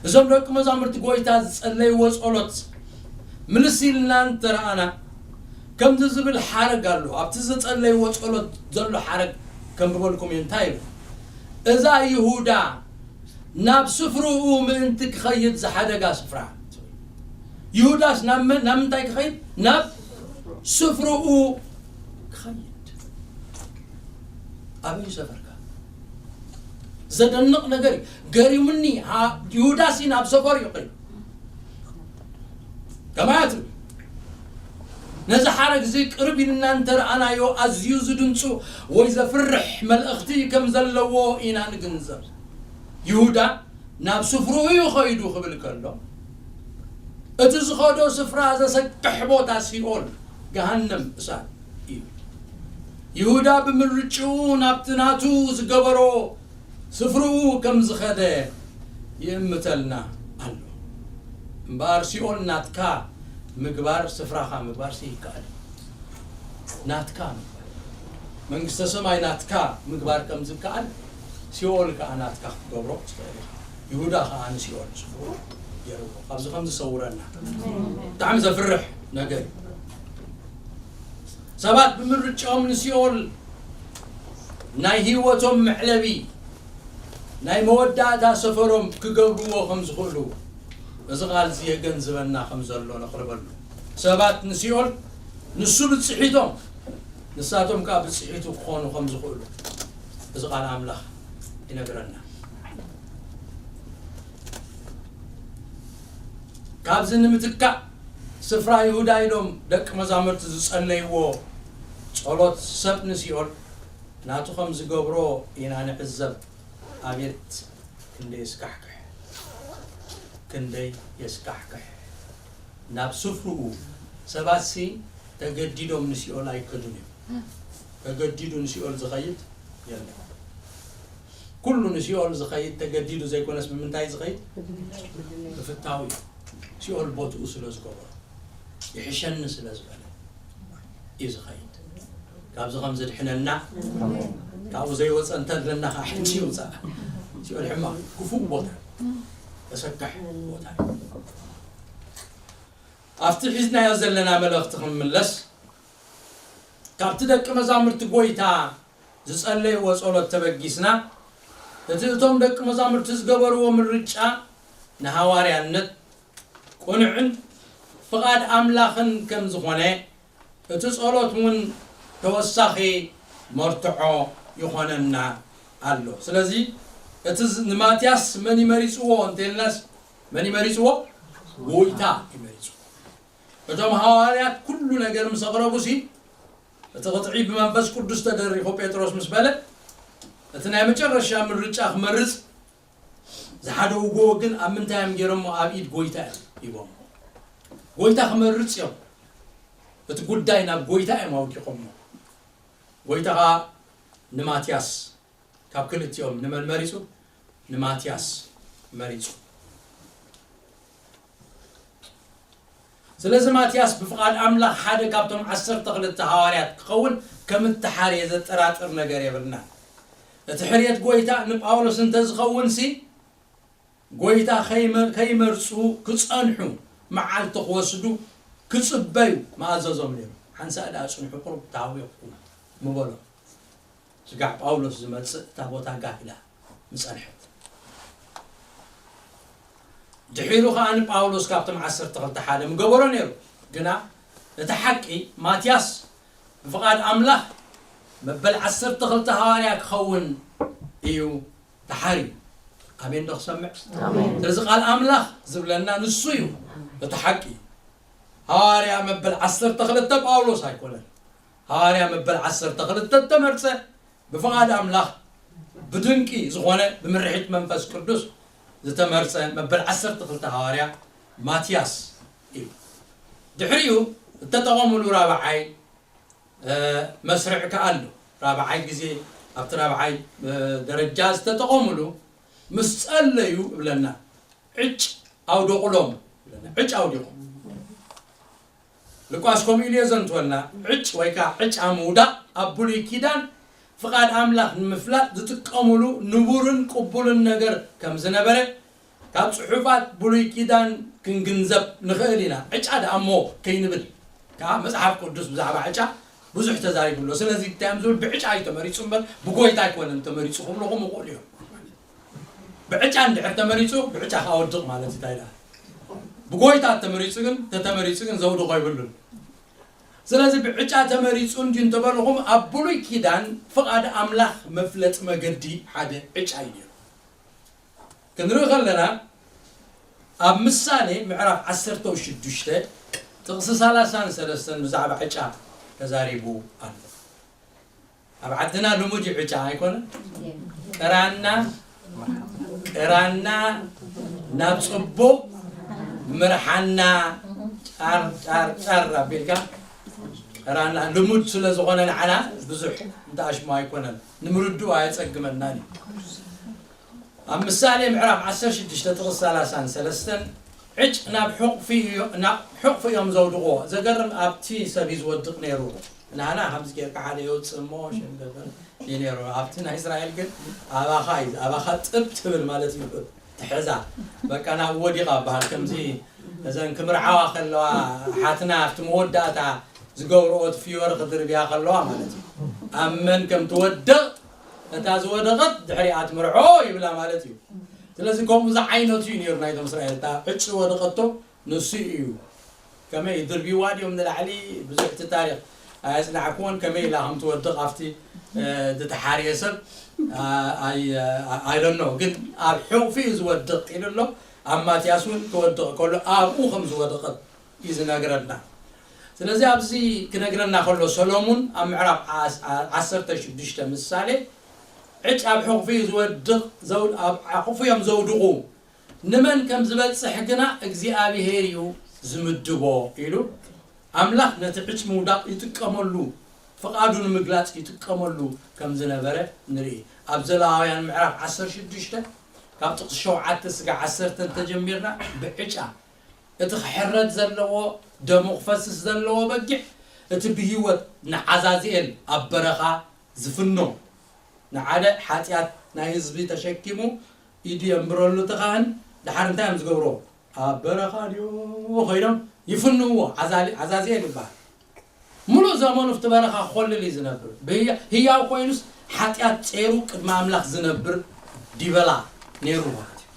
እዞም ደቂ መዛሙርቲ ጎይታ ዝጸለይዎ ጸሎት ምልስ ኢልና እንተረኣና ከምዚ ዝብል ሓረግ ኣሎ። ኣብቲ ዝጸለይዎ ጸሎት ዘሎ ሓረግ ከንብበልኩም እዩ። እንታይ ይብል? እዛ ይሁዳ ናብ ስፍርኡ ምእንቲ ክኸይድ ዝሓደጋ ስፍራ። ይሁዳስ ናብ መ- ናብ ምንታይ ክኸይድ? ናብ ስፍርኡ ክኸይድ። ኣበይ ሰፈርካ? ዘደንቕ ነገር እዩ። ገሪሙኒ። ሃ- ይሁዳሲ ናብ ሰፈሩ ይኸይድ። ከማያት ነዚ ሓረግ እዚ ቅርብ ኢልና እንተረኣናዮ ኣዝዩ ዝድንጹ ወይ ዘፍርሕ መልእኽቲ ከም ዘለዎ ኢና ንግንዘብ። ይሁዳ ናብ ስፍርኡ እዩ ኸይዱ ክብል ከሎ እቲ ዝኸዶ ስፍራ ዘሰክሕ ቦታ ሲኦል ገሃነም እሳት እዩ። ይሁዳ ብምርጭኡ ናብቲ ናቱ ዝገበሮ ስፍርኡ ከም ዝኸደ ይእምተልና ኣሎ። እምበኣር ሲኦል ናትካ ምግባር ስፍራኻ ምግባር ይከኣል እዩ። ናትካ ምግባር መንግስተ ሰማይ ናትካ ምግባር ከም ዝከኣል ሲኦል ከኣ ናትካ ክትገብሮ ትኽእል ኢኻ። ይሁዳ ከኣ ንሲኦል ስፍርኡ ገይርዎ። ካብዚ ከም ዝሰውረና ብጣዕሚ ዘፍርሕ ነገር እዩ። ሰባት ብምርጫኦም ንሲኦል ናይ ህይወቶም መዕለቢ ናይ መወዳእታ ሰፈሮም ክገብርዎ ከም ዝኽእሉ እዚ ቃል እዚ የገንዝበና ከም ዘሎ ነቕርበሉ። ሰባት ንሲኦል ንሱ ብጽሒቶም ንሳቶም ከኣ ብጽሒቱ ክኾኑ ከም ዝኽእሉ እዚ ቃል ኣምላኽ ይነግረና። ካብዚ ንምትካእ ስፍራ ይሁዳ ኢሎም ደቂ መዛሙርቲ ዝጸለይዎ ጸሎት ሰብ ንሲኦል ናቱ ከም ዝገብሮ ኢና ንዕዘብ። ኣቤት ክንደይ የስካሕክሕ፣ ክንደይ የስካሕክሕ። ናብ ስፍርኡ ሰባትሲ ተገዲዶም ንሲኦል ኣይከዱን እዮም። ተገዲዱ ንሲኦል ዝኸይድ የለን። ኩሉ ንሲኦል ዝኸይድ ተገዲዱ ዘይኮነስ ብምንታይ ዝኸይድ? ብፍታው እዩ። ሲኦል ቦትኡ ስለ ዝገበሮ ይሕሸኒ ስለ ዝበለ እዩ ዝኸይድ። ካብዚ ከም ዝድሕነና ካብኡ ዘይወፀ እንተለና ከዓ ሕጂ ይውፃእ። ሲኦል ሕማቕ ክፉእ ቦታ ተሰካሕ ቦታ እዩ። ኣብቲ ሒዝናዮ ዘለና መልእኽቲ ክንምለስ ካብቲ ደቂ መዛሙርቲ ጎይታ ዝጸለይዎ ጸሎት ተበጊስና፣ እቲ እቶም ደቂ መዛሙርቲ ዝገበርዎ ምርጫ ንሃዋርያነት ቅኑዕን ፍቓድ ኣምላኽን ከም ዝኾነ፣ እቲ ጸሎት እውን ተወሳኺ መርትዖ ይኾነና ኣሎ። ስለዚ እቲ ዝ- ንማትያስ መን ይመሪጽዎ እንተልናስ፣ መን ይመሪጽዎ? ጎይታ ይመሪጽዎ። እቶም ሃዋርያት ኩሉ ነገር ምስ ኣቕረቡሲ እቲ ቅጥዒ ብመንፈስ ቅዱስ ተደሪኹ ጴጥሮስ ምስ በለ፣ እቲ ናይ መጨረሻ ምርጫ ክመርጽ ዝሓደውዎ ግን ኣብ ምንታይ እዮም ገይሮሞ? ኣብ ኢድ ጎይታ እዮም ሂቦሞ። ጎይታ ክመርጽ እዮም። እቲ ጉዳይ ናብ ጎይታ እዮም ኣውዲቖሞ። ጎይታ ኸኣ ንማትያስ ካብ ክልቲኦም ንመን መሪጹ? ንማትያስ መሪጹ። ስለዚ ማትያስ ብፍቓድ ኣምላኽ ሓደ ካብቶም ዓሰርተ ክልተ ሃዋርያት ክኸውን ከም እተሓርየ ዘጠራጥር ነገር የብልና። እቲ ሕርየት ጎይታ ንጳውሎስ እንተዝኸውን ሲ፣ ጎይታ ከይመ-፣ ከይመርጹ ክጸንሑ መዓልቲ ክወስዱ ክጽበዩ ምኣዘዞም ነይሩ። ሓንሳእ ደኣ ጽንሑ፣ ቁሩብ ተሃዊኹ ምበሎም። ስጋዕ ጳውሎስ ዝመጽእ እታ ቦታ ጋህ ኢላ ምጸንሐት። ድሒሩ ኸኣ ንጳውሎስ ካብቶም ዓሰርተ ክልተ ሓደ ምገበሮ ነይሩ። ግና እቲ ሓቂ ማትያስ ብፍቓድ ኣምላኽ መበል ዓሰርተ ክልተ ሃዋርያ ክኸውን እዩ ተሓርዩ። ኣሜን ዶ ክሰምዕ? ኣሜን። ስለዚ ቃል ኣምላኽ ዝብለና ንሱ እዩ። እቲ ሓቂ ሃዋርያ መበል ዓሰርተ ክልተ ጳውሎስ ኣይኮነን። ሃዋርያ መበል ዓሰርተ ክልተ እተመርጸ ብፍቓድ ኣምላኽ ብድንቂ ዝኾነ ብምርሒት መንፈስ ቅዱስ ዝተመርጸ መበል ዓሰርተ ክልተ ሃዋርያ ማትያስ እዩ። ድሕሪኡ እተጠቐሙሉ ራብዓይ፣ እ፣ መስርዕ ከኣ ኣሎ። ራብዓይ ግዜ ኣብቲ ራብዓይ፣ እ፣ ደረጃ ዝተጠቐሙሉ ምስ ጸለዩ እብለና ዕጭ ኣውደቑሎም እብለና። ዕጭ ኣውዲቑም። ሉቃስ ከምኡ ኢሉ የዘንትወልና። ዕጭ ወይ ከኣ ዕጫ ምውዳቕ ኣብ ብሉይ ኪዳን ፍቓድ ኣምላኽ ንምፍላጥ ዝጥቀሙሉ ንቡርን ቅቡልን ነገር ከም ዝነበረ ካብ ጽሑፋት ብሉይ ኪዳን ክንግንዘብ ንኽእል ኢና። ዕጫ ደኣ እሞ ከይንብል ከኣ መጽሓፍ ቅዱስ ብዛዕባ ዕጫ ብዙሕ ተዛሪቡ ኣሎ። ስለዚ እንታይ እዮም ዝብል? ብዕጫ እዩ ተመሪጹ እምበር ብጎይታ ኣይኮነን ተመሪጹ ክብልኹም ይኽእሉ እዮም። ብዕጫ እንድሕር ተመሪጹ ብዕጫ ከኣ ወድቕ ማለት እዩ። እንታይ ደኣ ብጎይታ ተመሪጹ ግን፣ ተተመሪጹ ግን ዘውድቖ ይብሉን። ስለዚ ብዕጫ ተመሪጹ እንድዩ እንተበልኹም፣ ኣብ ብሉይ ኪዳን ፍቓድ ኣምላኽ መፍለጢ መገዲ ሓደ ዕጫ እዩ ነይሩ። ክንርኢ ከለና ኣብ ምሳሌ ምዕራፍ ዓሰርተ ሽዱሽተ ጥቕሲ ሰላሳን ሰለስተን ብዛዕባ ዕጫ ተዛሪቡ ኣሎ። ኣብ ዓድና ልሙድ እዩ ዕጫ ኣይኮነን? ቅራና፣ ቅራና ናብ ጽቡቕ ምርሓና ጫር፣ ጫር፣ ጫር ኣቢልካ ቅራና ልሙድ ስለ ዝኾነ ንዓና ብዙሕ እንተኣሽሙ ኣይኮነን። ንምርድኡ ኣየጸግመናን እዩ። ኣብ ምሳሌ ምዕራፍ ዓሰርተ ሽዱሽተ ጥቕሲ ሰላሳን ሰለስተን ዕጭ ናብ ሕቑፊ እዮ-፣ ናብ ሕቑፊ እዮም ዘውድቕዎ። ዘገርም ኣብቲ ሰብ እዩ ዝወድቕ ነይሩ። ንዓና ከምዚ ጌርካ ሓደ የውጽእ እሞ ሸም ገበር እዩ ነይሩ። ኣብቲ ናይ እስራኤል ግን ኣባኻ እዩ፣ ኣባኻ ጥብ ትብል ማለት እዩ። ትሕዛ በቃ ናብ ወዲቓ በሃል። ከምዚ እዘን ክምርዓዋ ከለዋ ሓትና ኣብቲ መወዳእታ ዝገብርኦ እቲ ፍዮሪ ክድርብያ ከለዋ ማለት እዩ። ኣብ መን ከም ትወድቕ እታ ዝወደቐት ድሕሪኣ ትምርዖ ይብላ ማለት እዩ። ስለዚ ከምኡ ዝዓይነቱ እዩ ነይሩ ናይቶም እስራኤል። እታ ዕጭ ዝወደቐቶ ንሱ እዩ። ከመይ ድርቢዋ ድዮም ንላዕሊ ብዙሕ እቲ ታሪኽ ኣየጽናዕኩዎን፣ ከመይ ኢላ ከም ትወድቕ ኣብቲ፣ እ፣ ዝተሓርየ ሰብ፣ ኣ-፣ ኣይ-፣ ኣ-፣ I don't know። ግን ኣብ ሕቑፊ እዩ ዝወድቕ ኢሉ ኣሎ። ኣብ ማትያስ እውን ክወድቕ ከሎ ኣብኡ ከም ዝወደቐት እዩ ዝነግረና። ስለዚ ኣብዚ ክነግረና ከሎ ሰሎሙን ኣብ ምዕራፍ ዓስ-፣ ዓ-፣ ዓሰርተ ሽዱሽተ ምሳሌ ዕጭ ኣብ ሕቑፊ እዩ ዝወድቕ፣ ዘው-፣ ኣብ ሕቑፊ እዮም ዘውድቑ። ንመን ከም ዝበጽሕ ግና እግዚኣብሄር እዩ ዝምድቦ ኢሉ ኣምላኽ ነቲ ዕጭ ምውዳቕ ይጥቀመሉ፣ ፍቓዱ ንምግላጽ ይጥቀመሉ ከም ዝነበረ ንርኢ። ኣብ ዘሌዋውያን ምዕራፍ ዓሰርተ ሽዱሽተ ካብ ጥቕሲ ሸውዓተ ስጋዕ ዓሰርተ እንተጀሚርና ብዕጫ እቲ ክሕረድ ዘለዎ፣ ደሙ ክፈስስ ዘለዎ በጊዕ፣ እቲ ብህይወት ንዓዛዝኤል ኣብ በረኻ ዝፍኖ፣ ንዓደ ሓጢኣት ናይ ህዝቢ ተሸኪሙ ኢዱ የንብረሉ እቲ ካህን። ደሓር እንታይ እዮም ዝገብርዎ? ኣብ በረኻ ድዮ ኮይኖም ይፍንዎ። ዓዛሊ-፣ ዓዛዝኤል ይበሃል። ሙሉእ ዘመኑ ኣብቲ በረኻ ክኾልል እዩ ዝነብር። ብህያ-፣ ህያው ኮይኑስ ሓጢኣት ጼሩ ቅድሚ ኣምላኽ ዝነብር ዲበላ ነይሩ ማለት እዩ።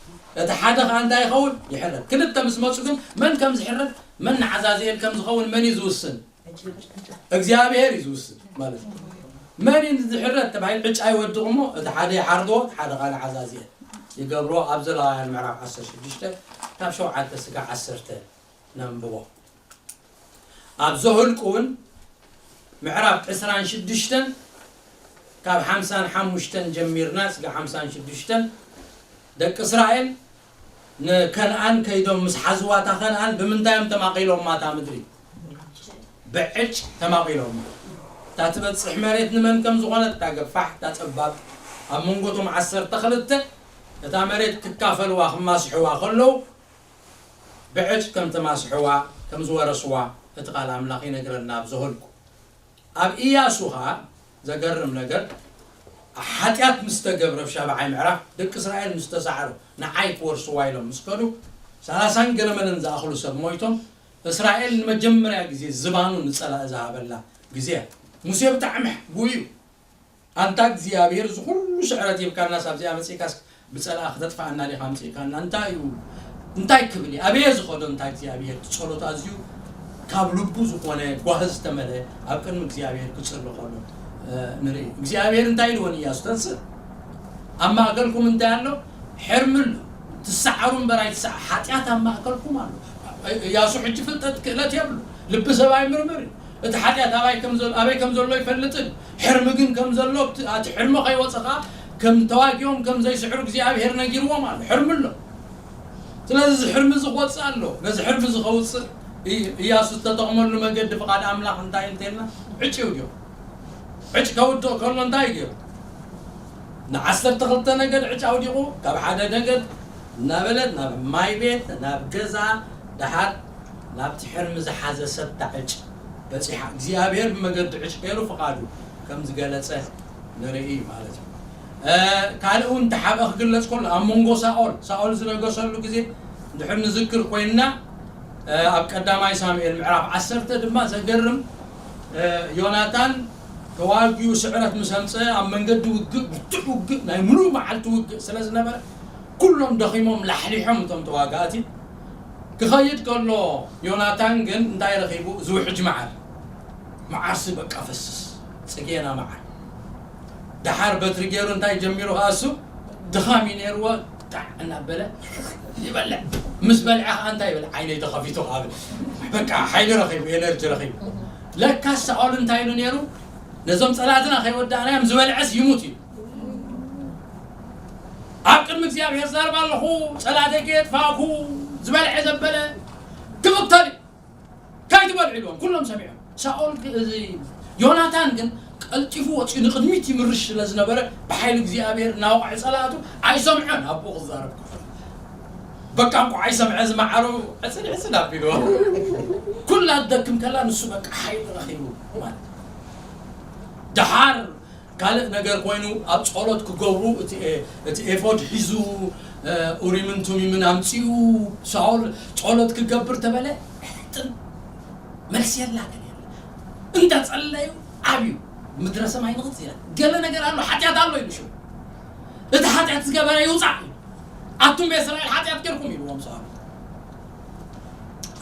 እቲ ሓደ ኸኣ እንታይ ይኸውን? ይሕረድ። ክልተ ምስ መጹ ግን መን ከም ዝሕረድ፣ መን ንዓዛዝኤል ከም ዝኸውን መን እዩ ዝውስን? እግዚኣብሔር እዩ ዝውስን ማለት እዩ። መን እዩ ዝሕረድ ተባሂሉ ዕጫ ይወድቕ እሞ፣ እቲ ሓደ ይሓርዶ፣ እቲ ሓደ ኸኣ ንዓዛዝኤል ይገብሮ። ኣብ ዘሌዋውያን ምዕራፍ ዓሰርተ ሽዱሽተ ካብ ሸውዓተ ስጋዕ ዓሰርተ ነንብቦ። ኣብ ዘኍልቁ እውን ምዕራፍ ዕስራን ሽዱሽተን ካብ ሓምሳን ሓሙሽተን ጀሚርና ስጋ ሓምሳን ሽዱሽተን ደቂ እስራኤል ንከነኣን ከይዶም ምስ ሓዝዋታ ከነኣን ብምንታይ እዮም ተማቒሎማ እታ ምድሪ? ብዕጭ ተማቒሎም። እታ ትበጽሕ መሬት ንመን ከም ዝኾነት፣ እታ ገፋሕ፣ እታ ጸባብ፣ ኣብ መንጎቶም ዓሰርተ ክልተ እታ መሬት ክካፈልዋ፣ ክማስሕዋ ከለዉ፣ ብዕጭ ከም ተማስሕዋ፣ ከም ዝወረስዋ፣ እቲ ቃል ኣምላኽ ይነግረና ኣብ ዘኍልቁ። ኣብ ኢያሱ ኸኣ ዘገርም ነገር፣ ሓጢኣት ምስ ተገብረ፣ ኣብ ሻብዓይ ምዕራፍ፣ ደቂ እስራኤል ምስ ተሳዕሩ፣ ንዓይ ክወርስዋ ኢሎም ምስ ከዱ፣ ሰላሳን ገለመለን ዝኣኽሉ ሰብ ሞይቶም፣ እስራኤል ንመጀመርያ ግዜ ዝባኑ ንጸላኢ ዝሃበላ ግዜ እያ። ሙሴ ብጣዕሚ ጉዩ። ኣንታ እግዚኣብሔር፣ እዚ ኩሉ ስዕረት ሂብካናስ ኣብዚኣ መጺእካስ ብጸላኢ ክተጥፍኣና ዲኻ ኣምጺእካና? እንታይ እዩ? እንታይ ክብል እዩ? ኣበየ ዝኸዶ? እንታይ እግዚኣብሔር ጸሎት ኣዝዩ ካብ ልቡ ዝኾነ ጓሂ ዝተመልአ ኣብ ቅድሚ እግዚኣብሔር ክጽሊ ከሎ፣ እ፣ ንርኢ። እግዚኣብሔር እንታይ ኢልዎ ንኢያሱ? ተንስእ፣ ኣብ ማእከልኩም እንታይ ኣሎ? ሕርሚ ኣሎ። ትሰዓሩ እምበር ኣይትሰዓ-፣ ሓጢኣት ኣብ ማእከልኩም ኣሎ። ኢያሱ ሕጂ ፍልጠት ክእለት የብሉ። ልቢ ሰብ ኣይምርምር እዩ። እቲ ሓጢኣት ኣባይ ከም ዘሎ፣ ኣበይ ከም ዘሎ ኣይፈልጥን። ሕርሚ ግን ከም ዘሎ፣ እቲ፣ እቲ ሕርሚ ከይወጸ ኸኣ ከም ተዋጊኦም ከም ዘይስዕሩ እግዚኣብሔር ነጊርዎም ኣሎ። ሕርሚ ኣሎ። ስለዚ እዚ ሕርሚ እዚ ክወጽእ ኣሎ። ነዚ ሕርሚ እዚ ከውጽእ ኢ-፣ ኢያሱ ዝተጠቕመሉ መገዲ ፍቓድ ኣምላኽ እንታይ እንተልና ዕጭ ይውድዮ። ዕጭ ከውድቕ ከሎ እንታይ ገይሩ? ንዓሰርተ ክልተ ነገድ ዕጭ ኣውዲቑ፣ ካብ ሓደ ነገድ እናበለ ናብ ማይ ቤት፣ ናብ ገዛ፣ ደሓር ናብቲ ሕርሚ ዝሓዘ ሰብ እታ ዕጭ በጺሓ። እግዚኣብሔር ብመገዲ ዕጭ ገይሩ ፍቓዱ ከም ዝገለጸ ንርኢ ማለት እዩ። እ፣ ካልእ እውን ተሓብአ ክግለጽ ከሎ፣ ኣብ መንጎ ሳኦል፣ ሳኦል ዝነገሰሉ ግዜ እንድሕር ንዝክር ኮይንና፣ እ፣ ኣብ ቀዳማይ ሳሙኤል ምዕራፍ ዓሰርተ ድማ ዘገርም፣ እ፣ ዮናታን ተዋጊኡ ስዕረት ምስ ኣምጸ፣ ኣብ መንገዲ ውግእ፣ ብርቱዕ ውግእ፣ ናይ ምሉእ መዓልቲ ውግእ ስለ ዝነበረ፣ ኩሎም ደኺሞም ላሕሊሖም እቶም ተዋጋእቲ። ክኸይድ ከሎ ዮናታን ግን እንታይ ረኺቡ? ዝውሕጅ መዓር። መዓርሲ በቃ ፈስስ፣ ጽጌና መዓር። ደሓር በትሪ ገይሩ እንታይ ጀሚሩ ከኣ እሱ? ድኻም እዩ ነይርዎ። ጣዕ እናበለ ይበልዕ። ምስ በልዐ ከኣ እንታይ ይብል? ዓይነይ ተኸፊቱ ከኣ በቃ ሓይሊ ረኺቡ፣ ኤነርጂ ረኺቡ። ለካስ ሳኦል እንታይ ኢሉ ነይሩ? ነዞም ጸላእትና ከይወዳእናዮም ዝበልዐስ ይሙት እዩ። ኣብ ቅድሚ እግዚኣብሔር ዛርባ ኣለኹ፣ ጸላእተይ ከየጥፋእኩ፣ ዝበልዐ ዘበለ ክቕተል እዩ። ከይትበልዑ ኢልዎም፣ ኩሎም ሰሚዖም። ሳኦል ግ-፣ እዚ ዮናታን ግን ቀልጢፉ ወጺኡ ንቕድሚት ይምርሽ ስለ ዝነበረ፣ ብሓይሊ እግዚኣብሔር እናወቕዐ ጸላእቱ ኣይሰምዖን፣ ኣቦኡ ክዛረብ ከሎ። በቃ እንኳዕ ኣይሰምዐ ዝመዓሩ ዕጽድ ዕጽድ ኣቢልዎ። ኩላ ትደክም ከላ ንሱ በቃ ሓይሊ ረኺቡ ማለት እዩ። ደሓር ካልእ ነገር ኮይኑ ኣብ ጸሎት ክገብሩ እቲ ኤ-፣ እቲ ኤፎድ ሒዙ፣ እ፣ ኡሪምን ቱሚምን ኣምጺኡ ሳኦል ጸሎት ክገብር ተበለ። ጥን መልሲ የላ ገለ የለ። እንተ ጸለዩ ኣብዩ ምድረ ሰማይ ንቕጽ ኢላ። ገለ ነገር ኣሎ፣ ሓጢኣት ኣሎ ኢሉ ሽው። እቲ ሓጢኣት ዝገበረ ይውጻእ ኢሉ። ኣቱም ቤት እስራኤል ሓጢኣት ጌርኩም ኢልዎም ሳኦል።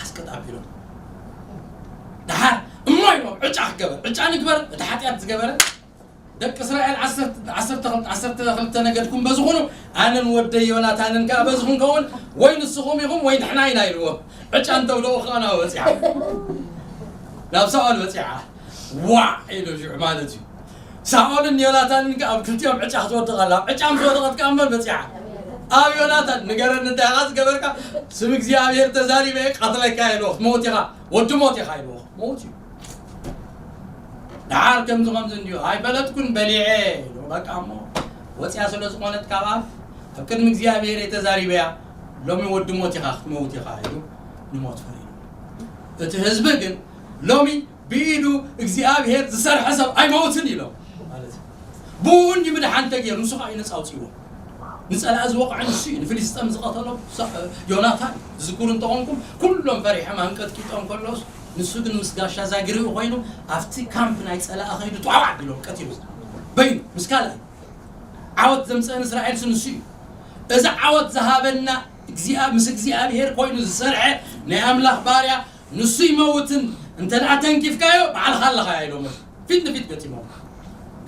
ኣስቀጥ ኣቢሎም። ደሓር እሞ ኢሎም ዕጫ ክገበር፣ ዕጫ ንግበር፣ እቲ ሓጢኣት ዝገበረ ደቂ እስራኤል ዓሰርተ፣ ዓሰርተ ክልተ፣ ዓሰርተ ክልተ ነገድኩም በዝኹኑ፣ ኣነን ወደይ ዮናታንን ከኣ በዝኹ ንከውን፣ ወይ ንስኹም ኢኹም ወይ ንሕና ኢና ኢልዎ። ዕጫ እንተውደቑ ከኣ ናብ በጺሓ። ናብ ሳኦል በጺሓ። ዋዕ ኢሉ ሽዑ ማለት እዩ። ሳኦልን ዮናታንን ከኣ ኣብ ክልቲኦም ዕጫ ክትወድቕ ኣላ። ዕጫ ምስ ወደቐት ከኣ እምበር በጺሓ። ኣብ ዮናታን ንገረኒ እንታይ ኢኻ ዝገበርካ? ስም እግዚኣብሔር ተዛሪበ እየ ቀትለካ ኢልዎ። ሞት ኢኻ፣ ወዲ ሞት ኢኻ ኢልዎ። ሞት እዩ። ደሓር ከምዚ ከምዚ እንድዩ ኣይፈለጥኩን በሊዐ ኢሉ በቃ እሞ ወፅያ ስለ ዝኾነት ካብ ኣፍ ኣብ ቅድሚ እግዚኣብሔር እየ ተዛሪበያ ሎሚ ወዲ ሞት ኢኻ ክትመውት ኢኻ ኢሉ ንሞት ፈሪዱ። እቲ ህዝቢ ግን ሎሚ ብኢዱ እግዚኣብሔር ዝሰርሐ ሰብ ኣይመውትን ኢሎም ማለት እዩ። ብኡ እንዲ ምድሓን ተገይሩ ንሱ ከዓ እዩ ነፃ ኣውፅዎ። ንፀላኢ ዝወቕዐ ንሱ እዩ። ንፍልስጤም ዝቐተሎ ሳ-፣ ዮናታን እዩ። ትዝክሩ እንተኾንኩም ኩሎም ፈሪሖም ኣንቀጥቂጦም ከለውስ ንሱ ግን ምስ ጋሻ ዛግሪኡ ኮይኑ ኣብቲ ካምፕ ናይ ፀላኢ ከይዱ ጧዕ ኣቢሎም ቀቲሉ በይኑ ምስ ካልኣይ ዓወት ዘምፀአ ንእስራኤልስ ንሱ እዩ። እዚ ዓወት ዝሃበና እግዚኣብ-፣ ምስ እግዚኣብሔር ኮይኑ ዝሰርሐ ናይ ኣምላኽ ባርያ ንሱ ይመውትን እንተ ደኣ ተንኪፍካዮ ባዕልኻ ኣለኻ ኢሎም ፊት ንፊት ገጢሞም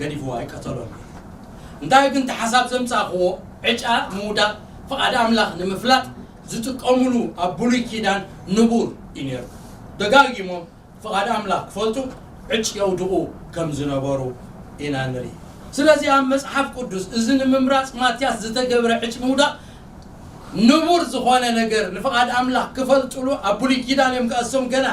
ገዲፍዎ ኣይቀተሎን። እንታይ ግን እቲ ሓሳብ ዘምጻእክዎ ዕጫ ምውዳቕ ፍቓድ ኣምላኽ ንምፍላጥ ዝጥቀምሉ ኣብ ብሉይ ኪዳን ንቡር እዩ ነይሩ። ደጋጊሞም ፍቓድ ኣምላኽ ክፈልጡ ዕጭ የውድቑ ከም ዝነበሩ ኢና ንርኢ። ስለዚ ኣብ መጽሓፍ ቅዱስ እዚ ንምምራጽ ማትያስ ዝተገብረ ዕጭ ምውዳቕ ንቡር ዝኾነ ነገር፣ ንፍቓድ ኣምላኽ ክፈልጥሉ ኣብ ብሉይ ኪዳን እዮም ከእሶም ገና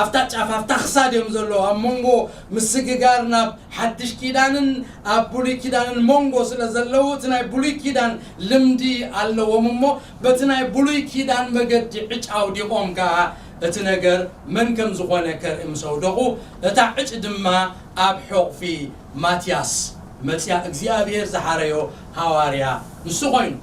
ኣብታ ጫፍ ኣብታ ክሳድ እዮም ዘለዉ። ኣብ መንጎ ምስግጋር ናብ ሓድሽ ኪዳንን ኣብ ብሉይ ኪዳንን መንጎ ስለ ዘለዉ እቲ ናይ ብሉይ ኪዳን ልምዲ ኣለዎም እሞ በቲ ናይ ብሉይ ኪዳን መገዲ ዕጫ ኣውዲቖም ከኣ እቲ ነገር መን ከም ዝኾነ ከርኢ ምስ ኣውደቑ እታ ዕጭ ድማ ኣብ ሕቑፊ ማትያስ መጽያ እግዚኣብሔር ዝሓረዮ ሃዋርያ ንሱ ኮይኑ።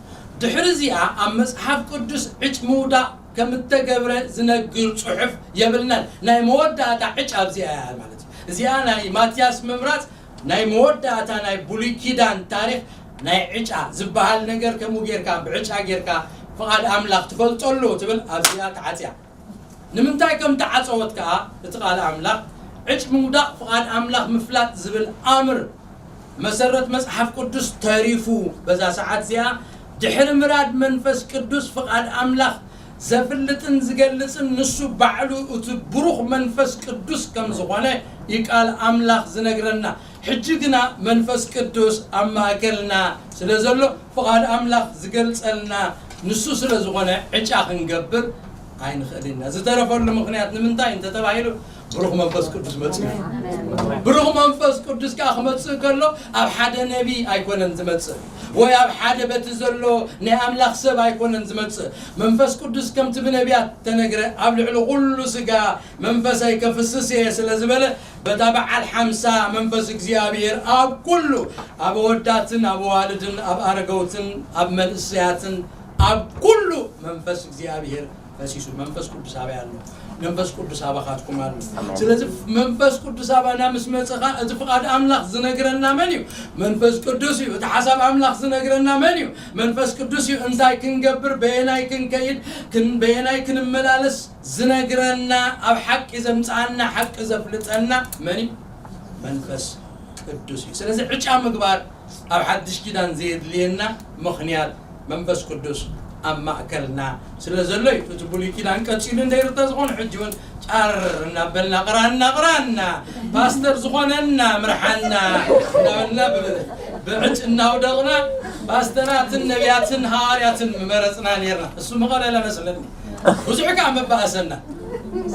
ድሕሪ እዚኣ ኣብ መጽሓፍ ቅዱስ ዕጭ ምውዳቕ ከም እተገብረ ዝነግር ጽሑፍ የብልናን። ናይ መወዳእታ ዕጭ ኣብዚኣ እያ ማለት እዩ። እዚኣ ናይ ማትያስ ምምራጽ ናይ መወዳእታ ናይ ብሉይ ኪዳን ታሪኽ ናይ ዕጫ ዝበሃል ነገር ከምኡ ጌርካ ብዕጫ ጌርካ ፍቓድ ኣምላኽ ትፈልጠሉ ትብል ኣብዚኣ ተዓጽያ። ንምንታይ ከም ተዓጸወት ከኣ እቲ ቃል ኣምላኽ ዕጭ ምውዳቕ ፍቓድ ኣምላኽ ምፍላጥ ዝብል ኣምር መሰረት መጽሓፍ ቅዱስ ተሪፉ በዛ ሰዓት እዚኣ ድሕሪ ምራድ መንፈስ ቅዱስ ፍቓድ ኣምላኽ ዘፍልጥን ዝገልጽን ንሱ ባዕሉ እቲ ብሩኽ መንፈስ ቅዱስ ከም ዝኾነ እዩ ቃል ኣምላኽ ዝነግረና። ሕጂ ግና መንፈስ ቅዱስ ኣብ ማእከልና ስለ ዘሎ ፍቓድ ኣምላኽ ዝገልጸልና ንሱ ስለ ዝኾነ ዕጫ ክንገብር ኣይንኽእል ኢና። ዝተረፈሉ ምኽንያት ንምንታይ እንተተባሂሉ ብሩኽ መንፈስ ቅዱስ መጽኡ። ብሩኽ መንፈስ ቅዱስ ከኣ ክመጽእ ከሎ ኣብ ሓደ ነቢ ኣይኮነን ዝመጽእ ወይ ኣብ ሓደ በቲ ዘሎ ናይ ኣምላኽ ሰብ ኣይኮነን ዝመጽእ። መንፈስ ቅዱስ ከምቲ ብነቢያት ተነግረ ኣብ ልዕሊ ኩሉ ስጋ መንፈሰይ ከፍስስ እየ ስለ ዝበለ በታ በዓል ሓምሳ መንፈስ እግዚኣብሔር ኣብ ኩሉ ኣብ ኣወዳትን ኣብ ኣዋልድን ኣብ ኣረገውትን ኣብ መንእሰያትን ኣብ ኩሉ መንፈስ እግዚኣብሔር ፈሲሱ። መንፈስ ቅዱስ ኣበይ ኣሎ? መንፈስ ቅዱስ ኣባኻትኩም ኣሎ። ስለዚ መንፈስ ቅዱስ ኣባና ምስ መጽኻ እቲ ፍቓድ ኣምላኽ ዝነግረና መን እዩ? መንፈስ ቅዱስ እዩ። እቲ ሓሳብ ኣምላኽ ዝነግረና መን እዩ? መንፈስ ቅዱስ እዩ። እንታይ ክንገብር፣ በየናይ ክንከይድ፣ ክን በየናይ ክንመላለስ ዝነግረና፣ ኣብ ሓቂ ዘምጽኣና፣ ሓቂ ዘፍልጠና መን እዩ? መንፈስ ቅዱስ እዩ። ስለዚ ዕጫ ምግባር ኣብ ሓድሽ ኪዳን ዘየድልየና ምኽንያት መንፈስ ቅዱስ ኣብ ማእከልና ስለ ዘሎ እዩ። እቲ ብሉይ ኪዳን ቀጺሉ እንደይርተ ዝኾኑ ሕጂ እውን ጫር እናበልና ቅራና ቅራና ፓስተር ዝኾነና ምርሓና እናበልና ብ- ብዕጭ እናውደቕና ፓስተራትን ነቢያትን ሃዋርያትን ምመረጽና ነርና። እሱ መቐለለ መስለኒ። ብዙሕ ከኣ መባእሰና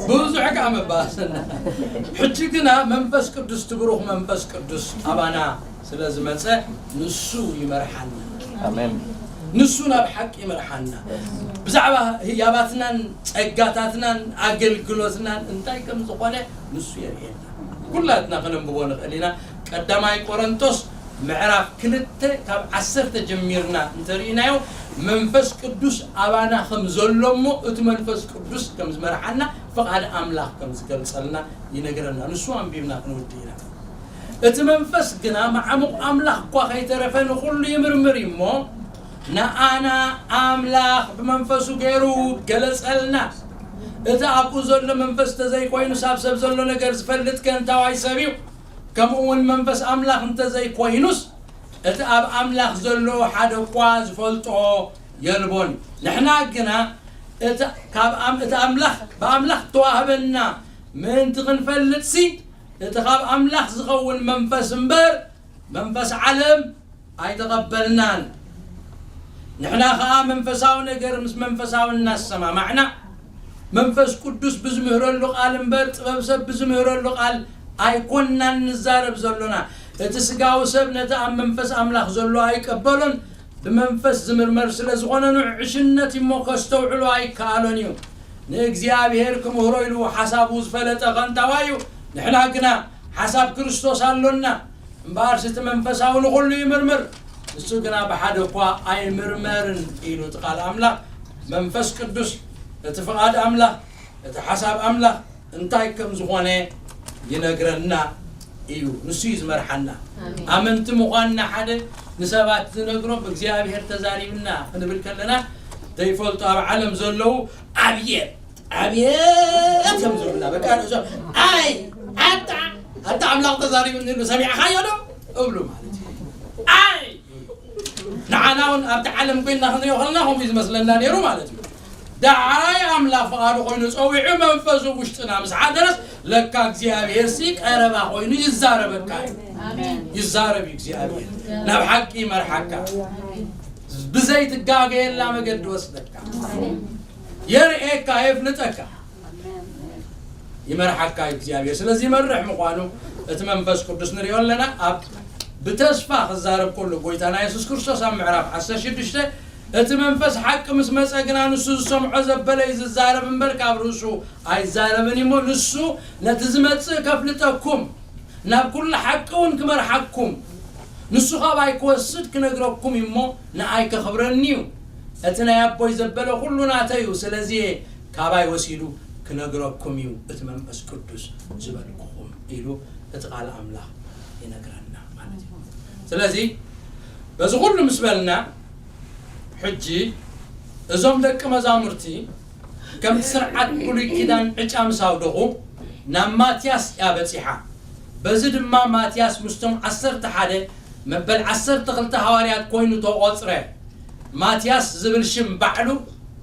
ብዙሕ ከኣ መባእሰና። ሕጂ ግና መንፈስ ቅዱስ ትብሩኽ መንፈስ ቅዱስ ኣባና ስለ ዝመጸ ንሱ ይመርሓና። ኣሜን። ንሱ ናብ ሓቂ ይመርሓና። ብዛዕባ ህያባትናን ጸጋታትናን ኣገልግሎትናን እንታይ ከም ዝኾነ ንሱ የርእየና። ኩላትና ከነንብቦ ንኽእል ኢና። ቀዳማይ ቆሮንቶስ ምዕራፍ ክልተ ካብ ዓሰርተ ጀሚርና እንተርኢናዮ መንፈስ ቅዱስ ኣባና ከም ዘሎ እሞ እቲ መንፈስ ቅዱስ ከም ዝመርሓና ፍቓድ ኣምላኽ ከም ዝገልጸልና ይነግረና። ንሱ ኣንቢብና ክንውድእ ኢና። እቲ መንፈስ ግና መዓሙቕ ኣምላኽ እኳ ከይተረፈ ንኹሉ ይምርምር እዩ እሞ ንኣና ኣምላኽ ብመንፈሱ ገይሩ ገለጸልና። እቲ ኣብኡ ዘሎ መንፈስ እንተዘይኮይኑስ ኣብ ሰብ ዘሎ ነገር ዝፈልጥ ከንታዋይ ሰብ እዩ። ከምኡ እውን መንፈስ ኣምላኽ እንተዘይኮይኑስ እቲ ኣብ ኣምላኽ ዘሎ ሓደ እኳ ዝፈልጦ የልቦን። ንሕና ግና እቲ ካብ ኣም- እቲ ኣምላኽ ብኣምላኽ ተዋህበና ምእንቲ ክንፈልጥሲ እቲ ካብ ኣምላኽ ዝኸውን መንፈስ እምበር መንፈስ ዓለም ኣይተቐበልናን። ንሕና ኸኣ መንፈሳዊ ነገር ምስ መንፈሳዊ እናሰማማዕና መንፈስ ቅዱስ ብዝምህረሉ ቃል እምበር ጥበብ ሰብ ብዝምህረሉ ቃል ኣይኮንናን ንዛረብ ዘሎና። እቲ ስጋዊ ሰብ ነቲ ኣብ መንፈስ ኣምላኽ ዘሎ ኣይቀበሎን። ብመንፈስ ዝምርመር ስለ ዝኾነ ንዑ ዕሽነት እሞ ከስተውዕሎ ኣይከኣሎን እዩ። ንእግዚኣብሔር ክምህሮ ኢሉ ሓሳቡ ዝፈለጠ ቐንጣዋይ እዩ። ንሕና ግና ሓሳብ ክርስቶስ ኣሎና። እምበኣርሲ እቲ መንፈሳዊ ንኹሉ ይምርምር፣ ንሱ ግና ብሓደ እኳ ኣይምርመርን ኢሉ እቲ ቃል ኣምላኽ። መንፈስ ቅዱስ እቲ ፍቓድ ኣምላኽ እቲ ሓሳብ ኣምላኽ እንታይ ከም ዝኾነ ይነግረና እዩ። ንሱ እዩ ዝመርሓና። ኣመንቲ ምዃንና ሓደ ንሰባት ዝነግሮም እግዚኣብሔር ተዛሪብና ክንብል ከለና ዘይፈልጡ ኣብ ዓለም ዘለዉ ኣብየት ኣብየት ከም ዝብሉና በቃ ንእዞም ኣይ ኣታ ኣታ ኣምላኽ ተዛሪብኒ ኢሉ ሰሚዕኻዮ ዶ እብሉ ማለት እዩ። ኣይ ንዓና እውን ኣብቲ ዓለም ኮይንና ክንሪኦ ከለና ከምኡ እዩ ዝመስለና ነይሩ ማለት እዩ። ዳዓይ ኣምላኽ ፍቓዱ ኮይኑ ጸዊዑ መንፈሱ ውሽጥና ምስ ሓደረስ ለካ እግዚኣብሔር ሲ ቀረባ ኮይኑ ይዛረበካ እዩ። ይዛረብ እዩ እግዚኣብሔር። ናብ ሓቂ ይመርሓካ። ብዘይትጋገየላ መገዲ ወስደካ። የርእየካ፣ የፍልጠካ። ይመርሓካ እዩ እግዚኣብሔር። ስለዚህ ይመርሕ ምዃኑ እቲ መንፈስ ቅዱስ ንሪኦ ኣለና። ኣብ ብተስፋ ክዛረብ ከሎ ጎይታና የሱስ ክርስቶስ ኣብ ምዕራፍ ዓሰርተ ሽዱሽተ፣ እቲ መንፈስ ሓቂ ምስ መጸ ግና ንሱ ዝሰምዖ ዘበለ እዩ ዝዛረብ እምበር ካብ ርእሱ ኣይዛረብን እሞ፣ ንሱ ነቲ ዝመጽእ ከፍልጠኩም፣ ናብ ኩሉ ሓቂ እውን ክመርሓኩም፣ ንሱ ካባይ ክወስድ ክነግረኩም እዩ እሞ፣ ንኣይ ከኽብረኒ እዩ። እቲ ናይ ኣቦይ ዘበለ ኩሉ ናተይ እዩ፣ ስለዚ ካባይ ወሲዱ ክነግረኩም እዩ እቲ መንፈስ ቅዱስ ዝበልኩኹም ኢሉ እቲ ቃል ኣምላኽ ይነግረና ማለት እዩ። ስለዚ በዚ ኩሉ ምስ በልና፣ ሕጂ እዞም ደቂ መዛሙርቲ ከምቲ ስርዓት ብሉይ ኪዳን ዕጫ ምስ ኣውደቑ ናብ ማትያስ እያ በጺሓ። በዚ ድማ ማትያስ ምስቶም ዓሰርተ ሓደ መበል ዓሰርተ ክልተ ሃዋርያት ኮይኑ ተቖጽረ። ማትያስ ዝብል ሽም ባዕሉ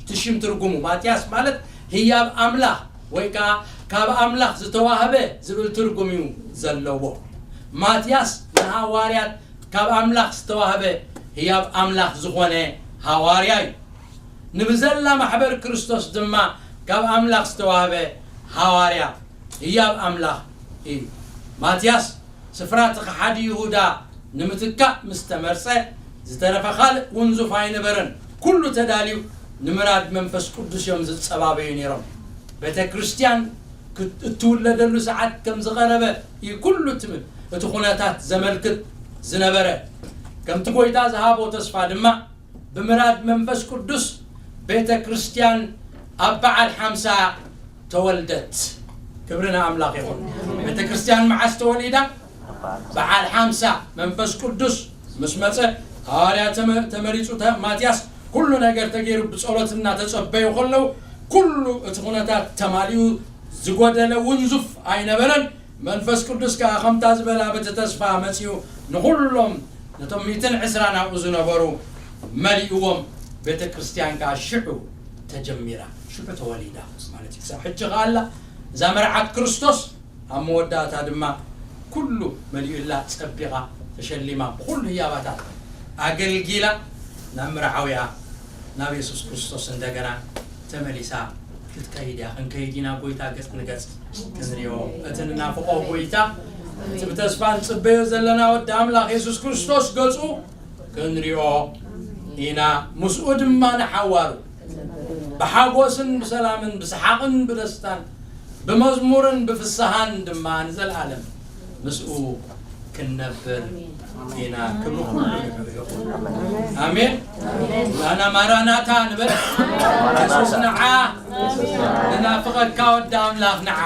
እቲ ሽም ትርጉሙ፣ ማትያስ ማለት ህያብ ኣምላኽ ወይ ከኣ ካብ ኣምላኽ ዝተዋህበ ዝብል ትርጉም እዩ ዘለዎ። ማትያስ ንሃዋርያት ካብ ኣምላኽ ዝተዋህበ ህያብ ኣምላኽ ዝኾነ ሃዋርያ እዩ። ንብዘላ ማሕበር ክርስቶስ ድማ ካብ ኣምላኽ ዝተዋህበ ሃዋርያ ህያብ ኣምላኽ እዩ። ማትያስ ስፍራ እቲ ከሓዲ ይሁዳ ንምትካእ ምስ ተመርጸ፣ ዝተረፈ ካልእ ውንዙፍ ኣይነበረን። ኩሉ ተዳልዩ ንምራድ መንፈስ ቅዱስ እዮም ዝጸባበዩ ነይሮም። ቤተ ክርስቲያን ክት-፣ እትውለደሉ ሰዓት ከም ዝቐረበ እዩ ኩሉ ትም-፣ እቲ ኩነታት ዘመልክት ዝነበረ። ከምቲ ጎይታ ዝሃቦ ተስፋ ድማ ብምራድ መንፈስ ቅዱስ ቤተ ክርስቲያን ኣብ በዓል ሓምሳ ተወልደት። ክብሪ ንኣምላኽ ይኹን። ቤተ ክርስቲያን መዓስ ተወሊዳ? በዓል ሓምሳ መንፈስ ቅዱስ ምስ መጸ፣ ሃዋርያ ተመ-፣ ተመሪጹ ተ-፣ ማትያስ ኩሉ ነገር ተገይሩ ብጸሎት እናተጸበዩ ከለዉ፣ ኩሉ እቲ ኩነታት ተማሊኡ ዝጎደለ ውንዙፍ ኣይነበረን። መንፈስ ቅዱስ ከኣ ከምታ ዝበላ በቲ ተስፋ መጺኡ ንኹሎም ነቶም ሚእትን ዕስራን ኣብኡ ዝነበሩ መሊእዎም። ቤተ ክርስቲያን ከኣ ሽዑ ተጀሚራ፣ ሽዑ ተወሊዳ ማለት እዩ። ክሳብ ሕጂ ከኣ ኣላ እዛ መርዓት ክርስቶስ። ኣብ መወዳእታ ድማ ኩሉ መሊኡላ፣ ጸቢቓ፣ ተሸሊማ፣ ብኹሉ ህያባታት ኣገልጊላ ናብ መርዓውያ ናብ የሱስ ክርስቶስ እንደገና ተመሊሳ ክትከይድ እያ። ክንከይድ ኢና፣ ጎይታ ገጽ ንገጽ ክንሪኦ። እቲ ንናፍቖ ጎይታ፣ እቲ ብተስፋ ንጽበዮ ዘለና ወዲ ኣምላኽ የሱስ ክርስቶስ ገጹ ክንሪኦ ኢና። ምስኡ ድማ ንሓዋሩ ብሓጎስን ብሰላምን ብሰሓቕን ብደስታን ብመዝሙርን ብፍስሃን ድማ ንዘለኣለም ምስኡ ክንነብር ኢና። ክብሪ ኩሉ ንዕኡ ይኹን። ኣሜን። ንሕና ማራናታ ንበል። የሱስ ንዓ። ንናፍቐካ ወዲ ኣምላኽ ንዓ።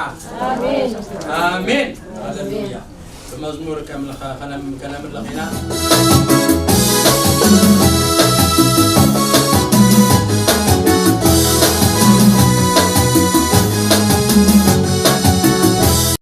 ኣሜን። ሃሌሉያ። ብመዝሙር ከምልኸ-፣ ከነም-፣ ከነምልኽ ኢና።